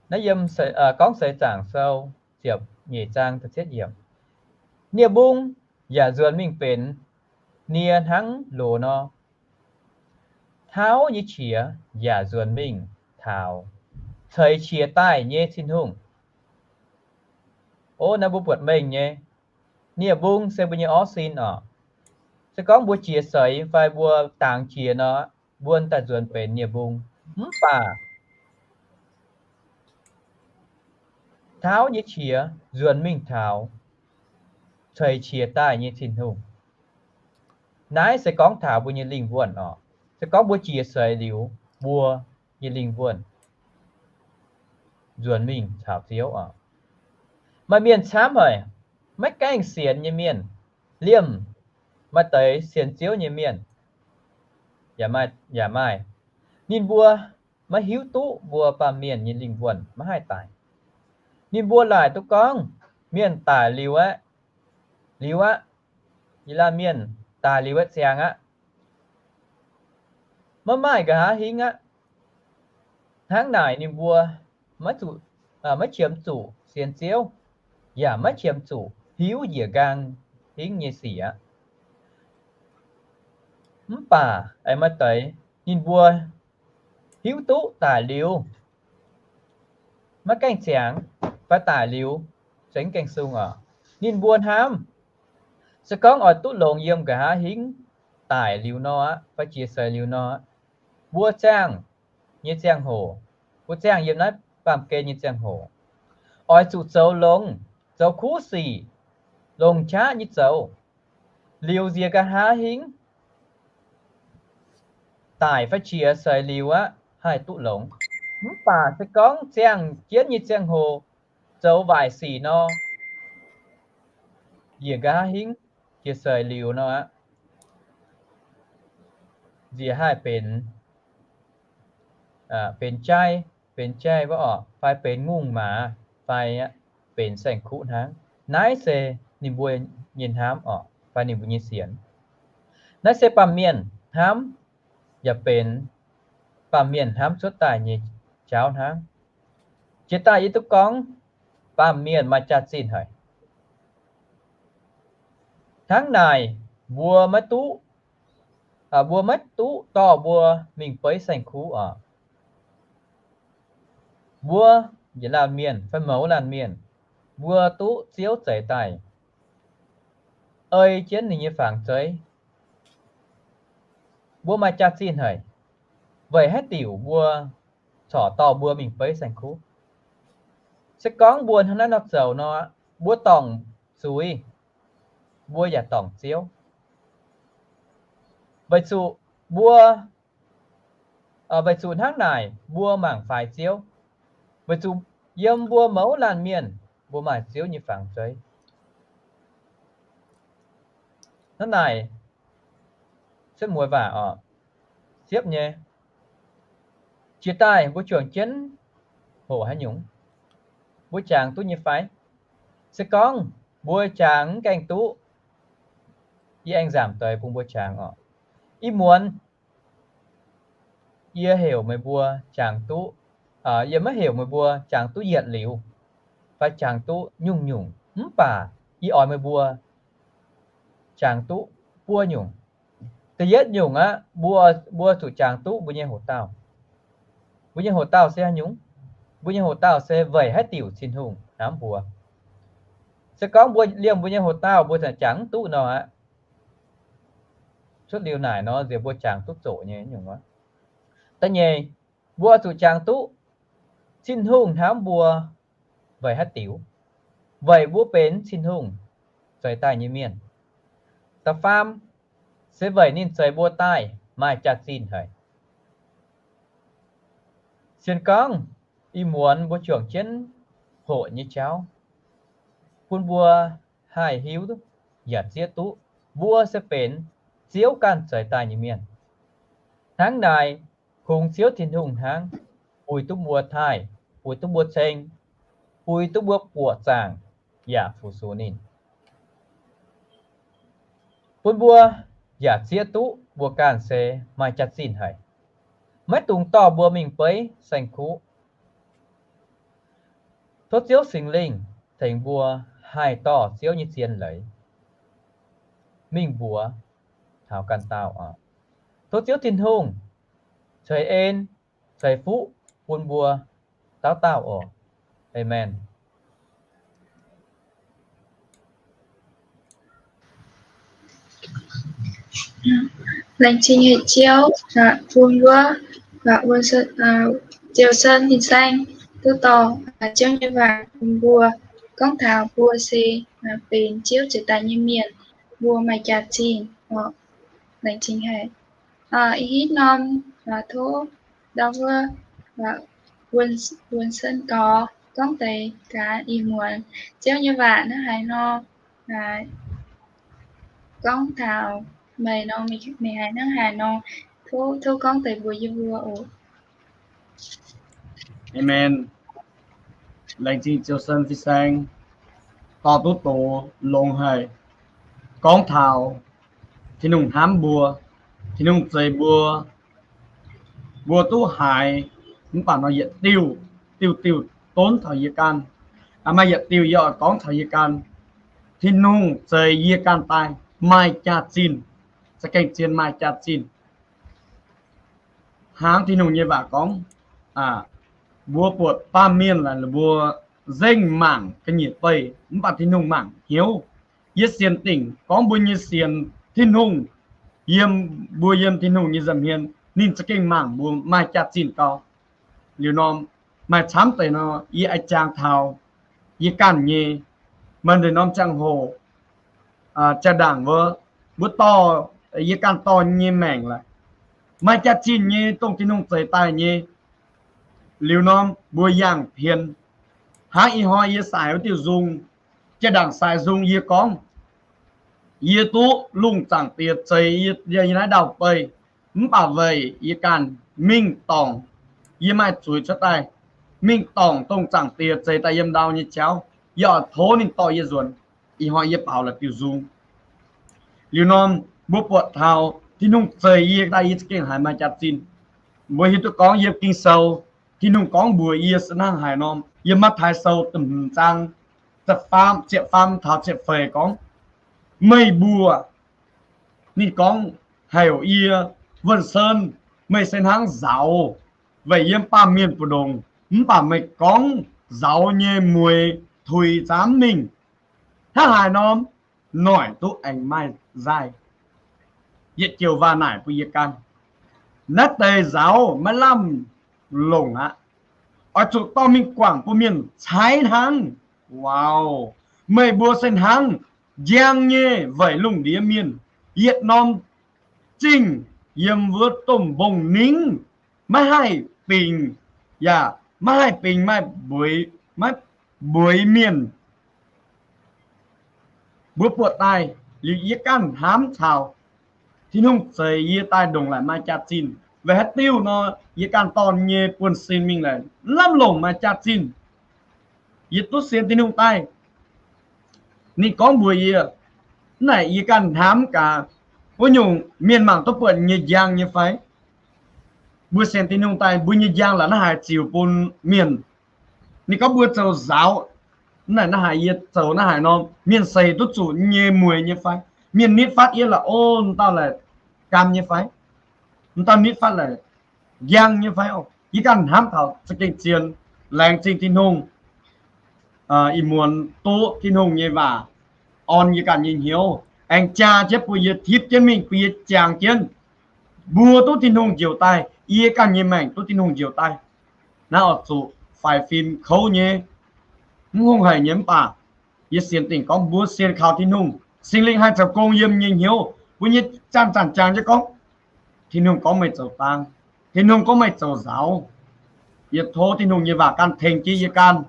Naaiv yiem, gorngv Seix Zaangc Sou ziepc nyeic zaang da'cietv yiemc, nie-mbung yaac nzuonx mingh benx nie hnangv loz nor. Tauv nyei qiex yaac nzuonx mingh taux ceix qiex daaih nyei Tin-Hungh. O, naaiv mbuo buatc mengh nyei. Nie-mbung se mbuo nyei orv sin oc. Se gorngv mbuo jiex seix fai mbuo dangx jiex nor, mbuo daaih nzuonx benx nie-mbung. Mv baac tauv nyei qiex nzuonx mingh taux ceix qiex daaih nyei Tin-Hungh. Naaiv se gorngv taux mbuo nyei lingh wuonh oc. Se gorngv mbuo jiex seix liuz, mbuo nyei lingh wuonh nzuonx mingh caux Ziouv oc. Maaih mienh camv haic, maiv gaengh sienx nyei mienh, liemh maaih deix sienx Ziouv nyei mienh yaac maaih. Ninh mbuo maiv hiuv duqv mbuo baamh mienh nyei lingh wuonh maiv haih daic. Ninh mbuo laaic duqv gorngv mienh daic liuz aeqv, liuz aqv. Yietc laanh mienh daic liuz aqv, ziangh aqv. Maiv maaih nqa'haav hingv aqv. Hnangv naaic ninh mbuo maiv zuqc, maiv qiemx zuqc sienx Ziouv, yaac maiv qiemx zuqc hiuv njiec nqaang hingv nyei sic aqv. Mv baac aengx maaih deix ninh mbuo hiuv duqv daic liuz maiv gaengh ziangx, fai daic liuz zengx gaengh sung oc, ninh mbuo hnamv, se gorngv oix duqv longx yiem nqa'haav hingv daic liuz nor aqv, fai jiex seix liuz nor aqv, mbuo ziangh nyei ziangh hoc, mbuo ziangh yiem naaiv baamh gen nyei ziangh hoc, oix zuqc zoux longx, zoux kuv sic, longc qaqv nyei zoux, liuz nziex nqa'haav hingv daic fai jiex seix liuz aqv haih duqv longx. Mv baac se gorngv ziangh jienv nyei ziangh hoc zoux waaic sic nor, njiec nqa'haav hingv jiex seix liuz nor aqv, nziex haih benx, benx jaiv, benx jaiv wuov oc, fai benx ngongh maaz, fai benx saeng-kuv hnangv. Naaiv se ninh mbuo nyei hnamv oc, fai ninh mbuo nyei sienx. Naaiv se baamh mienh hnamv yaac benx baamh mienh hnamv cuotv daaih nyei jauv hnangv. Jiex daaih yie duqv gorngv baamh mienh maaih jaax-zinh haic. Hnangv naaic, mbuo maiv duqv, mbuo maiv duqv dorh mbuo mingh beiv saeng-kuv oc. Mbuo yietc laanh mienh fai mouz laanh mienh, mbuo duqv Ziouv zeix daaih, ei jienv ninh nyei fangx zeiv. Mbuo maaih jaax-zinh haic, weic haaix diuc mbuo corc dorh mbuo mingh beiv saeng-kuv? Se gorngv mbuo hnangv naaiv nor zoux nor, mbuo dorngc zuiz, mbuo yaac dorngc Ziouv. Weic zuqc mbuo, weic zuqc hnangv naaic mbuo mangc faix Ziouv. Weic zuqc yiem mbuo mouz laanh mienh, mbuo maaih Ziouv nyei fangx zeiv. Hnangv naaic, setv mueiz waac oc, siepv nyei. Jiex daaih mbuo juangc jienv hoqc haaix nyungc, mbuo jangx duqv nyei fai? Se gorngv mbuo jangx mv gaengh duqv, yie aengx nzamc deix bun mbuo jangx oc. Ih muonz yie heuc meih mbuo jangx duqv, yie maiv heuc meih mbuo jangx duqv yietc liuz fai jangx duqv nyungc-nyungc, mv baac yie oix meih mbuo jangx duqv buo nyungc. Da'yietv nyungc aqv, mbuo, mbuo zuqc jangx duqv mbuo nyei hoc-dauh. Mbuo nyei hoc-dauh se haaix nyungc? Mbuo nyei hoc-dauh se weic haaix diuc Tin-Hungh hnamv mbuo. Se gorngv mbuo liemh mbuo nyei hoc-dauh mbuo jangx mv duqv nor aqv, cuotv liuz naaic nor nziex mbuo jangx duqv zoqc nyei nyungc aqv. Da'nyeic, mbuo zuqc jangx duqv Tin-Hungh hnamv mbuo weic haaix diuc, weic mbuo benx Tin-Hungh zeix daaih nyei mienh. Da'faam se weic ninh zeix mbuo daaih maaih jaax-zinh haic. Sienx gorngv ih muonz mbuo juangc jienv hoqc nyei jauv, bun mbuo haih hiuv yaac zieqv duqv mbuo se benx Ziouv ganh zeix daaih nyei mienh. Hnangv naaic, kungx Ziouv Tin-Hungh hnangv buix duqv mbuo taaih, buix duqv mbuo ceng, buix duqv mbuo buoqc zaangc yaac fu-sux ninh, bun mbuo yaac zieqv duqv mbuo ganh se maaih jaax-zinh haic, maiv dungx dorh mbuo mingh beiv saeng-kuv. Tov Ziouv Singx Lingh tengx mbuo haih dorh Ziouv nyei zien leiz mingh mbuox taux ganh dauh oc. Tov Ziouv Tin-Hungh ceix en, ceix fuqv bun mbuo dauh dauh oc. Aamen. Laengz zingh haic Ziouv bun wuov Ziouv Sen Fin-Saeng duqv dorh Ziouv nyei waac bun mbuo, gorngv taux mbuo se benx Ziouv zeix daaih nyei mienh, mbuo maaih jaax-zinh oc. Laengz zingh haic. Ih hitv norm tov ndau wuov Wuonh Sen Gorx gorngv deix gaax ih muonz Ziouv nyei waac hnangv haaix nor, gorngv taux meih nor, meih haiz hnangv haaix nor, tov, tov gorngv deix mbuox yie mbuo oc. Aamen. Laengz zingh Ziouv Sen Fin-Saeng, dorh duqv doz longx haic. gorngv taux Tin-Hungh hnamv mbuo, Tin-Hungh zeix mbuo, mbuo duqv haiz, mv baac nor yietc diuh, diuh diuh donv taux yie ganh. Maaih yietc diuh yie oix gorngv taux yie ganh. Tin-Hungh zeix yie ganh daaih maaih jaax-zinh, za'gengh zien maaih jaax-zinh. Hnangv Tin-Hungh nyei waac gorngv, mbuo buatc baamh mienh laaix mbuo nzengc mangc ga'nyiec beih, mv baac Tin-Hungh mangc hnyouv. Yie sienx dingc gorngv mbuo nyei sienx Tin-Hungh, yiem, mbuo yiem Tin-Hungh nyei nza'hmien, ninh za'gengh mangc mbuo maaih jaax-zinh gau. Liuz nor, maaih camv deix nor, yie aengx jangx taux yie ganh nyei, maaih deix norm ziangh hoc, jaa-ndaangc wuov, mbuo dorh, yie ganh dorh nyei maengc laaix, maaih jaax-zinh nyei, dongh Tin-Hungh zeix daaih nyei. Liuz nor, mbuo yangh pien, hnangv ih hnoi yie saaic wuov diuh nzung, jaa-ndaangc saaic nzung yie gorngv, yie duqv lungh zaangc diex zeix yie, yie naaiv ndau-beih, mv baac weic yie ganh mingh dorngc, yie maaih zuiz cuotv daaih, mingh dorngc dongh zaangc diex zeix daaih yiem ndau nyei jauv, yie oix tov ninh dorh yie nzuonx. Ih hnoi yie baaux la'diuh nzung. Liuz norm mbuo buatc taux Tin-Hungh zeix yie daaih yie za'gengh haiz maaih jaax-zinh. Mbuo hiuv duqv gorngv yiem Ging-Sou, Tin-Hungh gorngv mbuox yie se hnangv haaix norm. Yiem Matv^taai Sou da'hmz zaang, ziepc faam, ziepc faam taux ziepc feix gorngv, meih mbuo, ninh gorngv, heuc yie, Wuonh Sen, meih se hnangv nzauz weic yiem baamh mienh mbu'ndongx, mv baac meih gorngv nzauz nyei mueix tuix zaamv mingh. Hnangv haaix norm noic duqv aengx maaih nzaaih. Yietc joux waac naaic bun yie ganh, naaiv deix nzauz maiv lamh longc aqv. Oix zuqc dorh mingh guangc bun mienh caaiv hnangv. Wow, meih mbuo se hnangv njang nyei weic lungh ndiev mienh. Yietc norm zingh yiem wuov domh mbong-ningv maiv haih bingx, yaac maiv haih bingx maaih mbueix, maiv mbueix mienh. Mbuo buatc daaih liuz yie ganh hnamv taux Tin-Hungh zeix yie daaih ndongc laaix maaih jaax-zinh. Weic haaix diuc nor, yie ganh dorn nyei buonv-sin mingh laaix lamh longc maaih jaax-zinh. Yie duqv sienx Tin-Hungh daaih, ninh gorngv mbuox yie, naaic yie ganh hnamv gaax, wuov nyungc mienh mangc duqv buatc nyei njang nyei fai? Mbuo sienx Tin-Hungh daaih mbuo nyei njang la'naaiv haaix ziux bun mienh? Ninh gorngv mbuo zoux nzauz, naaic naaiv haaix yie zoux naaiv haaix norm, mienh seix duqv zuqc nyei mueix nyei fai? Mienh nitv fatv yie la'o, m'dauh laaix gaam nyei fai? M'dauh nitv fatv laaix njang nyei fai? Yie ganh hnamv taux za'gengh zien. Laengz zingh Tin-Hungh, ih muonz duqv Tin-Hungh nyei waac orn yie ganh nyei hnyouv, aengx jaa jienv bun yie tipv jienv mingh, bun yie jangx jienv. Mbuo duqv Tin-Hungh njoux daaih, yie ganh nyei maengc duqv Tin-Hungh njoux daaih, naaiv oix zuqc faix fim kouv nyei, mv hungh haic nyei. Mv baac yie sienx dingc gorngv mbuo sienx kaux Tin-Hungh, Singx Lingh haih zoux gong yiem nyei hnyouv, mbuo nyei zanc-zanc jangx jienv gorngv, Tin-Hungh gorngv meih zoux dang, Tin-Hungh gorngv meih zoux nzauz. Yie tov Tin-Hungh nyei waac ganh tengx jienv yie ganh,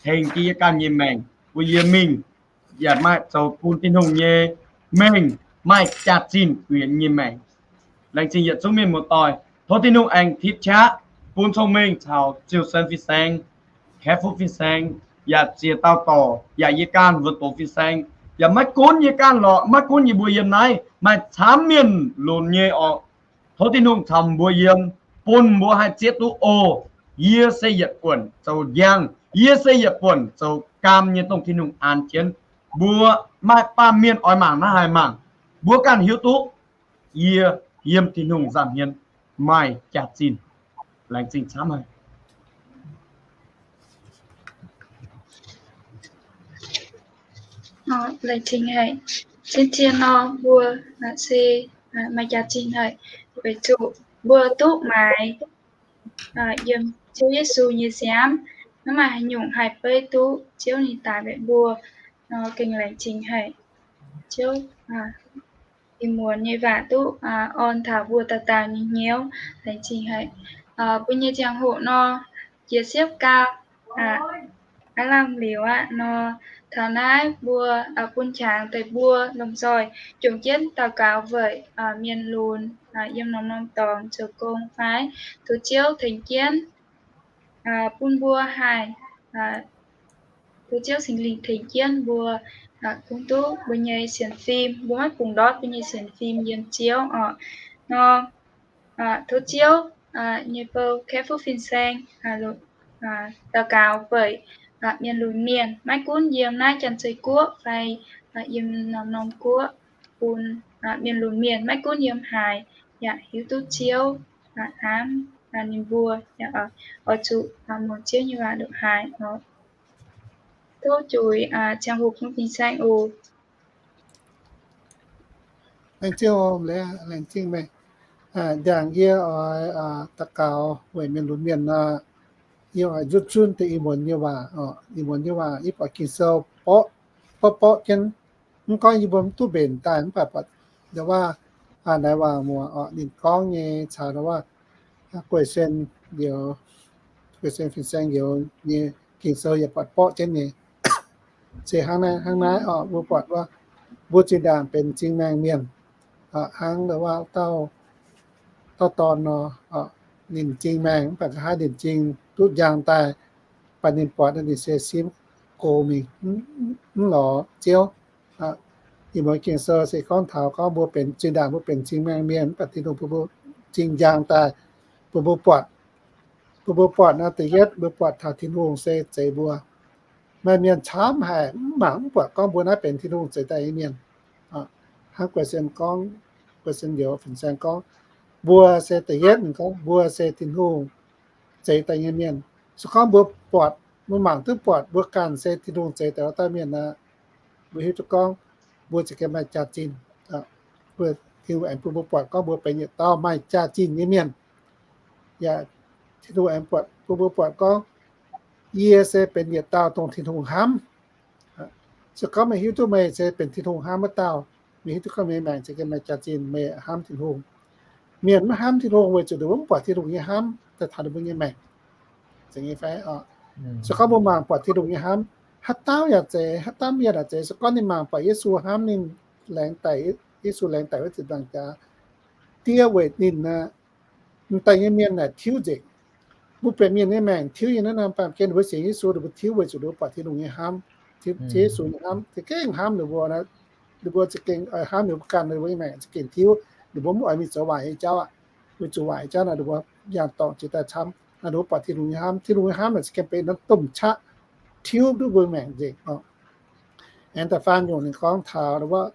tengx jienv yie ganh nyei maengc, bun yie mingh yaac maaih zoux bun Tin-Hungh nyei mengh, maaih jaax-zinh guinx nyei maengc. Laengz zingh yietc zungv mienh muoz-doic. Tov Tin-Hungh aengx tipv qaqv bun Cong-Mengh caux Ziouc Sen fin-saeng, Kaeqv Fuqv fin-saeng, yaac ziex dauh dorc, yaac yie ganh wuonx doz fin-saeng, yaac maiv gunv yie ganh lorqc, maiv gunv yie mbuo yiem naaiv maaih camv mienh lunx nyei orqc. Tov Tin-Hungh caux mbuo yiem, bun mbuo haih zieqv duqv oc. Yie se yietc buonc zoux njang, yie se yietc buonc zoux gaam nyei dongh Tin-Hungh an jienv. Mbuo maaih baamh mienh oix mangc naaiv haaix mangc, mbuo ganh hiuv duqv yie yiem Tin-Hungh nza'hmien maaih jaax-zinh. Laengz zingh camv haic. Laengz zingh haic. Zien-zien nor mbuo se maaih jaax-zinh haic, weic zuqc mbuo duqv maaiz yiem Ziouv Yesu nyei nziaamv, maiv maaih haaix nyungc haih beiv duqv Ziouv ninh daaih mbuo nor, gengh laengz zingh haic. Ziouv ih muonz nyei waac duqv orn taux mbuo dauh dauh nyei hnyouv, laengz zingh haic. Mbuo nyei ziangh hoc nor, jiex siepv gau, aav lamh liuz aqv nor, taux naaiv mbuo bun qangx deix mbuo lomh nzoih jomc jienv daux gaux weic mienh lunx yiem norm-norm dorngx zoux gong fai, tov Ziouv tengx jienv bun mbuo haih, tov Ziouv Singx Lingh tengx jienv mbuo kungx duqv mbuo nyei sienx fim, mbuo maiv bungx ndortv mbuo nyei sienx fim yiem Ziouv oc. Nor, tov Ziouv nyei bou kaeqv fuqv fin-saeng daux gaux weic mienh lunx mienh, maiv gunv yiem naaiv Janx-Zei Guoqv fai yiem norm-norm guoqv, bun mienh lunx mienh maiv gunv yiem haaix yaac hiuv duqv Ziouv hnamv ninh mbuo, yaac oix zuqc muangx Ziouv nyei waac ndongc haaix oc. Tov zuqc ziangh hoc bun fin-saeng oc. Laengz zingh oc, laengz zingh meih. Ndaangc yie oix daux gaux weic mienh lunx mienh nor, yie oix nzunv zunv deix ih muonz nyei waac oc. Ih muonz nyei waac yie buatc Ging-Sou borqv, borqv, borqv jienv. Mv gorngv yie mbuo mv duqv mbenc daaih mv baac buatc ndau waac, naaiv waac muoz oc, ninh gorngv nyei caux ndau waac Guei Sen Youz, Guei Sen Fin-Saeng Youz nyei Ging-Sou yaac buatc borqv jienv nyei. Se hnangv naaiv, hnangv naaiv oc, mbuo buatc wuov, mbuo zinh ndaangc benx m'zing maengh mienh, hnangv ndau waac dauh, dauh dorn nor, ninh m'zing maengh mv baac nqa'haav ninh m'zing duqv njang daaih, baac ninh buatc ninh se simv gox mingh, mv lorz Ziouv. Ih muonz Ging-Sou se gorngv taux gorngv mbuo benx zinh ndaangc mbuo benx m'zing maengh mienh mv baac Tin-Hungh bun mbuo m'zing njang daaih, bun mbuo buatc, bun mbuo buatc nor, da'yietv mbuo buatc taux Tin-Hungh se zeix mbuo. Maaih mienh camv haic mv mangc mv buatc gorngv mbuo naaiv benx Tin-Hungh zeix daaih nyei mienh. Hnangv Guei Sen gorngv, Guei Sen Youz fin-saeng gorngv, mbuo se da'yietv gorngv mbuo se Tin-Hungh zeix daaih nyei mienh. Se gorngv mbuo buatc, mbuo mangc duqv buatc mbuo ganh se Tin-Hungh zeix daaih wuov dauh mienh aqv, mbuo hiuv duqv gorngv mbuo za'gengh maaih jaax-zinh. Mbuo, Tin-Hungh aengx bun mbuo buatc gorngv mbuo benx yietc dauh maaih jaax-zinh nyei mienh. Yaac Tin-Hungh aengx bun mbuo buatc gorngv yie se benx yietc dauh dongh Tin-Hungh hnamv. Se gorngv meih hiuv duqv meih se benx Tin-Hungh hnamv wuov dauh, meih hiuv duqv gorngv meih nyei maengc za'gengh maaih jaax-zinh, meih hnamv Tin-Hungh. Mienh maiv hnamv Tin-Hungh weic zuqc ninh mbuo mv buatc Tin-Hungh nyei hnamv daaih taux ninh mbuo nyei maengc. Zeiz nyei fai oc? Se gorngv mbuo mangc buatc Tin-Hungh nyei hnamv, haaix dauh yaac zeiz, haaix dauh mienh yaac zeiz. Se gorngv ninh mangc buatc Yesu hnamv ninh, laengz daic, Yesu laengz daic wuov ziepc nzaangc jaax, diev weic ninh aqv, m'daaih nyei mienh naaic tiuv nzengc. Mbuo benx mienh nyei maengc tiuv nyei naaiv norm baamh gen, ninh mbuo sienx Yesu, ninh mbuo tiuv weic zuqc ninh mbuo buatc Tin-Hungh nyei hnamv, Yesu nyei hnamv, za'gengh hnamv ninh mbuo, ninh mbuo za'gengh hnamv ninh mbuo ganh, ninh mbuo nyei maengc za'gengh tiuv. Ninh mbuo mv oix mingh zoux waaic nyei jauv aqv. Weic zuqc waaic nyei jauv naaic ninh mbuo yangh dorngc jiex daaih camv. Naaiv ninh mbuo buatc Tin-Hungh nyei hnamv, Tin-Hungh nyei hnamv naaic za'gengh benx norm domh qaqv tiuv duqv mbuo maengc nzengc. Aengx da'faam nyungc ninh gorngv taux wuov,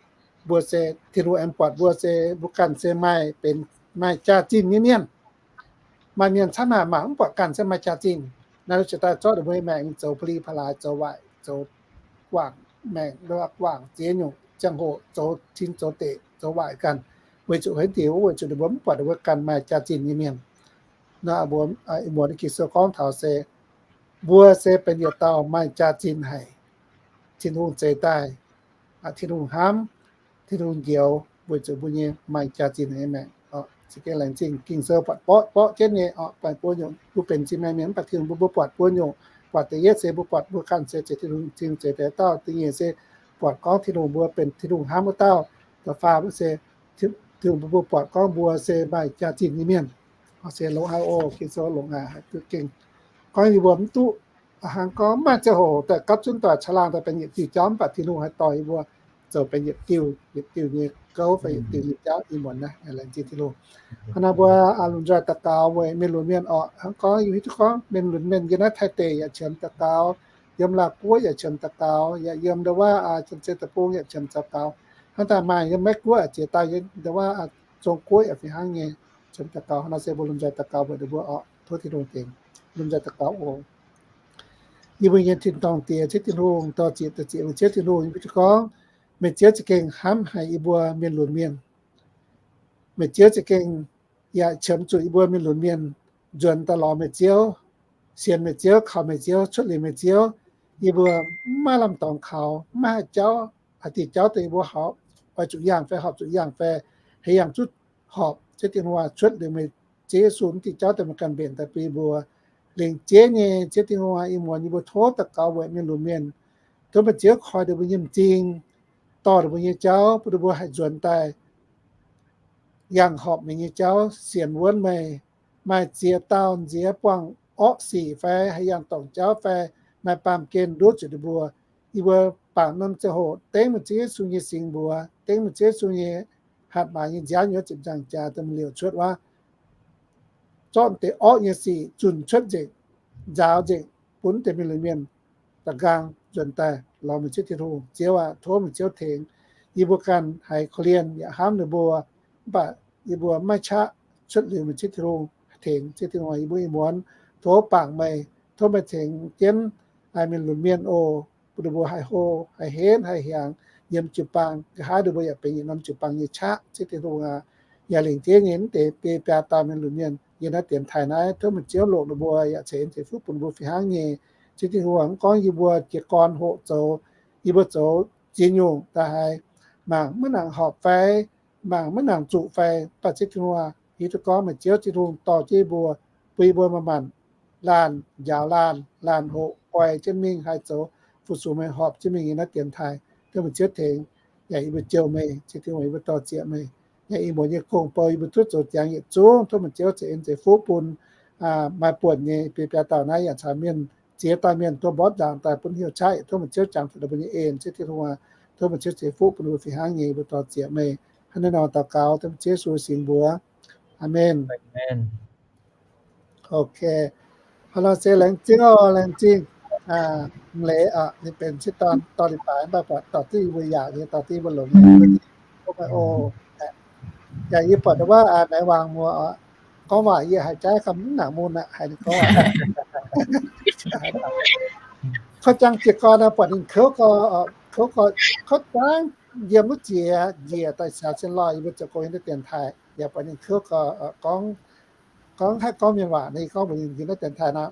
mbuo se, Tin-Hungh aengx buatc mbuo se, mbuo ganh se maaih benx, maaih jaax-zinh nyei mienh. Maaih mienh camv haic mangc mv buatc ganh se maaih jaax-zinh. Naaiv ninh ziouc daaih zorqv ninh mbuo nyei maengc mingh zoux pa'li pa'laaix, zoux waaic, zoux guangc maengc, guangc ziex nyungc ziangh hoc, zoux cin zoux deic, zoux waaic ganh. Weic zuqc haaix diuc? Weic zuqc ninh mbuo mv buatc ninh mbuo ganh maaih jaax-zinh nyei mienh. Naaiv mbuo, ih muonz Ging-Sou gorngv taux se, mbuo se benx yietc dauh maaih jaax-zinh haic. Tin-Hungh zeix daaih, Tin-Hungh hnamv, Tin-Hungh njoux weic zuqc mbuo nyei maaih jaax-zinh nyei maengc. Za'gengh laengz zingh Ging-Sou buatc borqv, borqv jienv nyei oc, bun mbuo nyungc, mbuo benx m'zing maengh mienh mv baac Tin-Hungh bun mbuo buatc, mbuo nyungc buatc da'yietv se mbuo buatc mbuo ganh se zeix Tin-Hungh m'zing zeix deix dauh. Da'nyeic se buatc gorngv Tin-Hungh, mbuo benx Tin-Hungh hnamv wuov dauh. Da'faam se Tin-Hungh bun mbuo buatc gorngv mbuo se maaih jaax-zinh nyei mienh. Se longx haic oc, Ging-Sou longx haic, duqv gengh. Gorngv yie mbuo mv duqv hnangv gorngv maaih ziangh hoc daaih gapv zunv doic caangh laangh daaih benx yietc diuh jauv, mv baac Tin-Hungh haih dorh yie mbuo zoux benx yietc diuh, yietc diuh nyei gouv fai yietc diuh nyei jauv ih muonz naaiv. Laengz zingh Tin-Hungh. Hnangv naaiv mbuo lunx nzoih daux gaux weic mienh lunx mienh oc. Hnangv gorngv yie hiuv duqv gorngv mienh lunx mienh yiem naaiv Taiv deic yaac qiemx daux gaux, yiem Laauh Guoqv yaac qiemx daux gaux, yaac yiem ndau wuov Janx-Zei Deic-Bung yaac qiemx daux gaux. Hnangv daaih maaih yiem Meiv Guoqv yaac jiex daaih, yiem ndau wuov Zong Guoqv yaac fih hnangv nyei qiemx daux gaux. Hnangv naaiv se mbuo lunx nzoih daux gaux weic ninh mbuo oc. Tov Tin-Hungh tengx lunx nzoih daux gaux oc. Yie mbuo nyei tin-dorngh Diex, Ziouv Tin-Hungh, dor-ziec dor-ziec nyei Ziouv Tin-Hungh, yie mbuo gorngv meih Ziouv za'gengh hnamv haic yie mbuo mienh lunx mienh. Meih Ziouv za'gengh yaac qiemx zuqc yie mbuo mienh lunx mienh nzuonx daaih lorz meih Ziouv, sienx meih Ziouv, kaux meih Ziouv, cuotv liuz meih Ziouv, yie mbuo mv maaih lamh dorngx kaux, mv maaih haaix jauv, haaix diuc jauv daaih yie mbuo horpc, oix zuqc yangh fai horpc zuqc yangh fai, haaix yangh zuqc horpc, Ziouv Tin-Hungh cuotv liuz meih Ziouv Yesu mv diuh jauv daaih meih ganh mbenc daaih bun yie mbuo. Lengc jeiv nyei Ziouv Tin-Hungh, ih muonz yie mbuo tov daux gaux weic mienh lunx mienh, tov meih Ziouv koi ninh mbuo nyei m'zing, dorh ninh mbuo nyei jauv, bun ninh mbuo haih nzuonx daaih yangh horpc meih nyei jauv, sienx wuonv meih. Maaih ziex dauh nziex buangh orqv sic fai haaix yangh dorngc jauv fai maaih baamh gen nduov zuqc ninh mbuo, yie mbuo bangc norm ziangh hoc dengv meih Ziouv Yesu nyei singx mbuox, dengv meih Ziouv Yesu nyei hatc maaz nyei nziaamv nyei zipv nzangc jaax dongh liouc cuotv wuov, zorqv deix orqv nyei sic zunc cuotv nzengc, nzaaux nzengc, bun deix mienh lunx mienh da'nqaang nzuonx daaih lorz meih Ziouv Tin-Hungh. Ziouv aac, tov meih Ziouv tengx yie mbuo ganh haiz korv-lienh yaac hnamv ninh mbuo, mv baac yie mbuo maiv qaqv cuotv liuz meih Ziouv Tin-Hungh tengx. Ziouv Tin-Hungh, yie mbuo ih muonz tov bangc meih, tov meih tengx jienv mienh lunx mienh oc, bun ninh mbuo haih hlo, haih henv, haih hiaangx yiem jiu-baang. Nqa'haav ninh mbuo yaac benx yietc norm jiu-baang nyei qaqv. Ziouv Tin-Hungh aac, yaac lengc jeiv nyei mv deix biei biaa dauh mienh lunx mienh yiem naaiv dienx taaih naaiv, tov meih Ziouv longc ninh mbuo yaac ceix en ceix fuqv bun ninh mbuo fih hnangv nyei. Ziouv Tin-Hungh, mv gorngv yie mbuo jiez gorn hoqc zoux, yie mbuo zoux ziex nyungc daaih haiz, mangc maiv nangc horpc fai, mangc maiv nangc zuqc fai, mv baac Ziouv Tin-Hungh, hiuv duqv gorngv meih Ziouv Tin-Hungh dorh jienv yie mbuo, bun yie mbuo maaih maanc laanh njaaux laanh, laanh hoqc guai jienv mingh haih zoux fu-sux meih horpc jienv mingh yiem naaiv dienx taaih. Tov meih Ziouv tengx, yaac yie mbuo jouh meih, Ziouv Tin-Hungh, yie mbuo dor-ziec meih. Yaac ih muonz nyei gong-bou yie mbuo duqv zoux ziangx yietc zungv, tov meih Ziouv ceix en ceix fuqv bun maaih buonc nyei biei biaa dauh naaiv yaac caux mienh ziex dauh mienh tov mborqv nzaangc daaih bun hnyouv qaqv. Tov meih Ziouv jangx fuqv ninh mbuo nyei en, Ziouv Tin-Hungh aac, tov meih Ziouv ceix fuqv bun ninh mbuo fih hnangv nyei. Yie mbuo dor-ziec meih hnangv naaiv nor daux gaux dengv Ziouv Yesu singx mbuox. Aamen. Ok. Hnangv nor se laengz zingh oc, laengz zingh. M'leiz oc, ninh benx sieqv dorn dorh leiz-baaix mv baac buatc dorh duqv yie mbuo yaac nyei, dorh duqv yie mbuo longx nyei. Yaac yie buatc wuov naaiv wangc muoz oc, gorngv waac yie haiz jaaix kamv mv nangc mun aqv, haiz ninh gorngv waac. Kouv jangx jiez gorn buatc ninh kouv gorx, kouv gorx, kouv jangx yiem wuov jiex njiec daaih siaaux cien lorh yie mbuo zoux gong yiem naaiv dienx taaih, yaac buatc ninh kouv gorx, gorngv, gorngv haih gorngv mienh waac, ninh gorngv mbuox ninh yiem naaiv dienx taaih nor,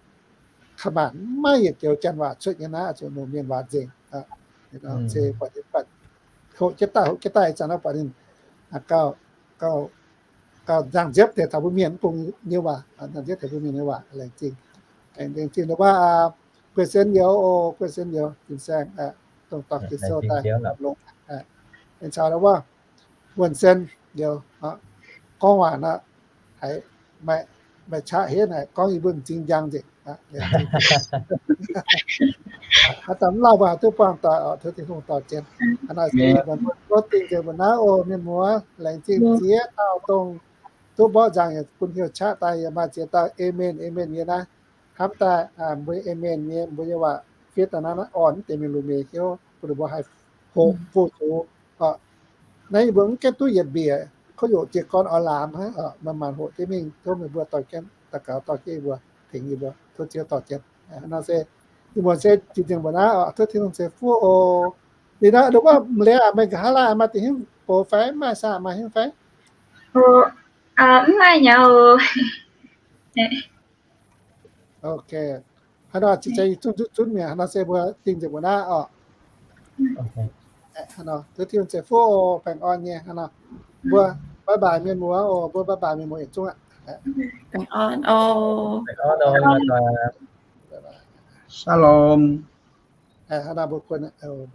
ka'maanc maiv yietc joux janx waac cuotv nyei naaiv, zuqc longc mienh waac nzengc. Se buatc hoqc jienv daaih, hoqc jienv daaih ih zanc nor buatc ninh gauh, gauh, gauh nzangc nziepv deix taux mbuo mienh mv bung nyei waac, nzangc nziepv deix mbuo mienh nyei waac. Laengz zingh, laengz zingh wuov, guei sen youz oc, guei sen youz, fin-saeng, dongh dorh Ging-Sou daaih longx, caux wuov, wuonh sen youz, gorngv waac nor, haiz maaih qaqv henv haic, gorngv yie mbuo m'zing njang nzengc. Haaix dauh mv lauh mbuo haih duqv buangh doic oc, tov Tin-Hungh dorh jienv. Hnangv naaic se mbuo dingh nzengc mbuo naaiv oc, mienh muoz, laengz zingh ziex dauh dongh duqv mborqv nzangc yaac bun hnyouv qaqv daaih, yaac maaih ziex dauh amen, amen nyei naaiv. Hnamv daaih mbuo amen nyei, mbuo nyei waac fiev daaih naaiv, naaiv orn deix mienh lunx mienh hnyouv, bun ninh mbuo haih hoqc fu-sux. Naaiv yie mbuo mv gaengh duqv yietc mbiec, kouv yoqc jiez gorn oix laamz hnangv, maaih maanc hoqc jienv mingh. Tov meih mbuo dorh jienv daux gaux dorh jienv yie mbuo, tengx yie mbuo, tov Ziouv dorh jienv. Hnangv nor se ih muonz se jiex nzengc mbuo naaiv oc, tov Tin-Hungh ceix fuqv oc. Liuz naaiv nduqc wuov m'leiz aac, meih nqa'haav laai maaih deix hingv box fai, maaih saah, maaih hingv fai? Mv maaih nyei oc. Ok. Hnangv nor, ih zanc yie zunv zunv zunv mi'aqv. Hnangv nor se mbuo dingh nzengc mbuo naaiv oc. Hnangv nor, tov Tin-Hungh ceix fuqv oc, baengh orn nyei. Hnangv nor, mbuo bye bye mienh muoz oc, mbuo bye bye mienh muoz yietc zungv aqv. Baengh orn oc. Shalom. Hnangv nor mbuo kuonx aqv.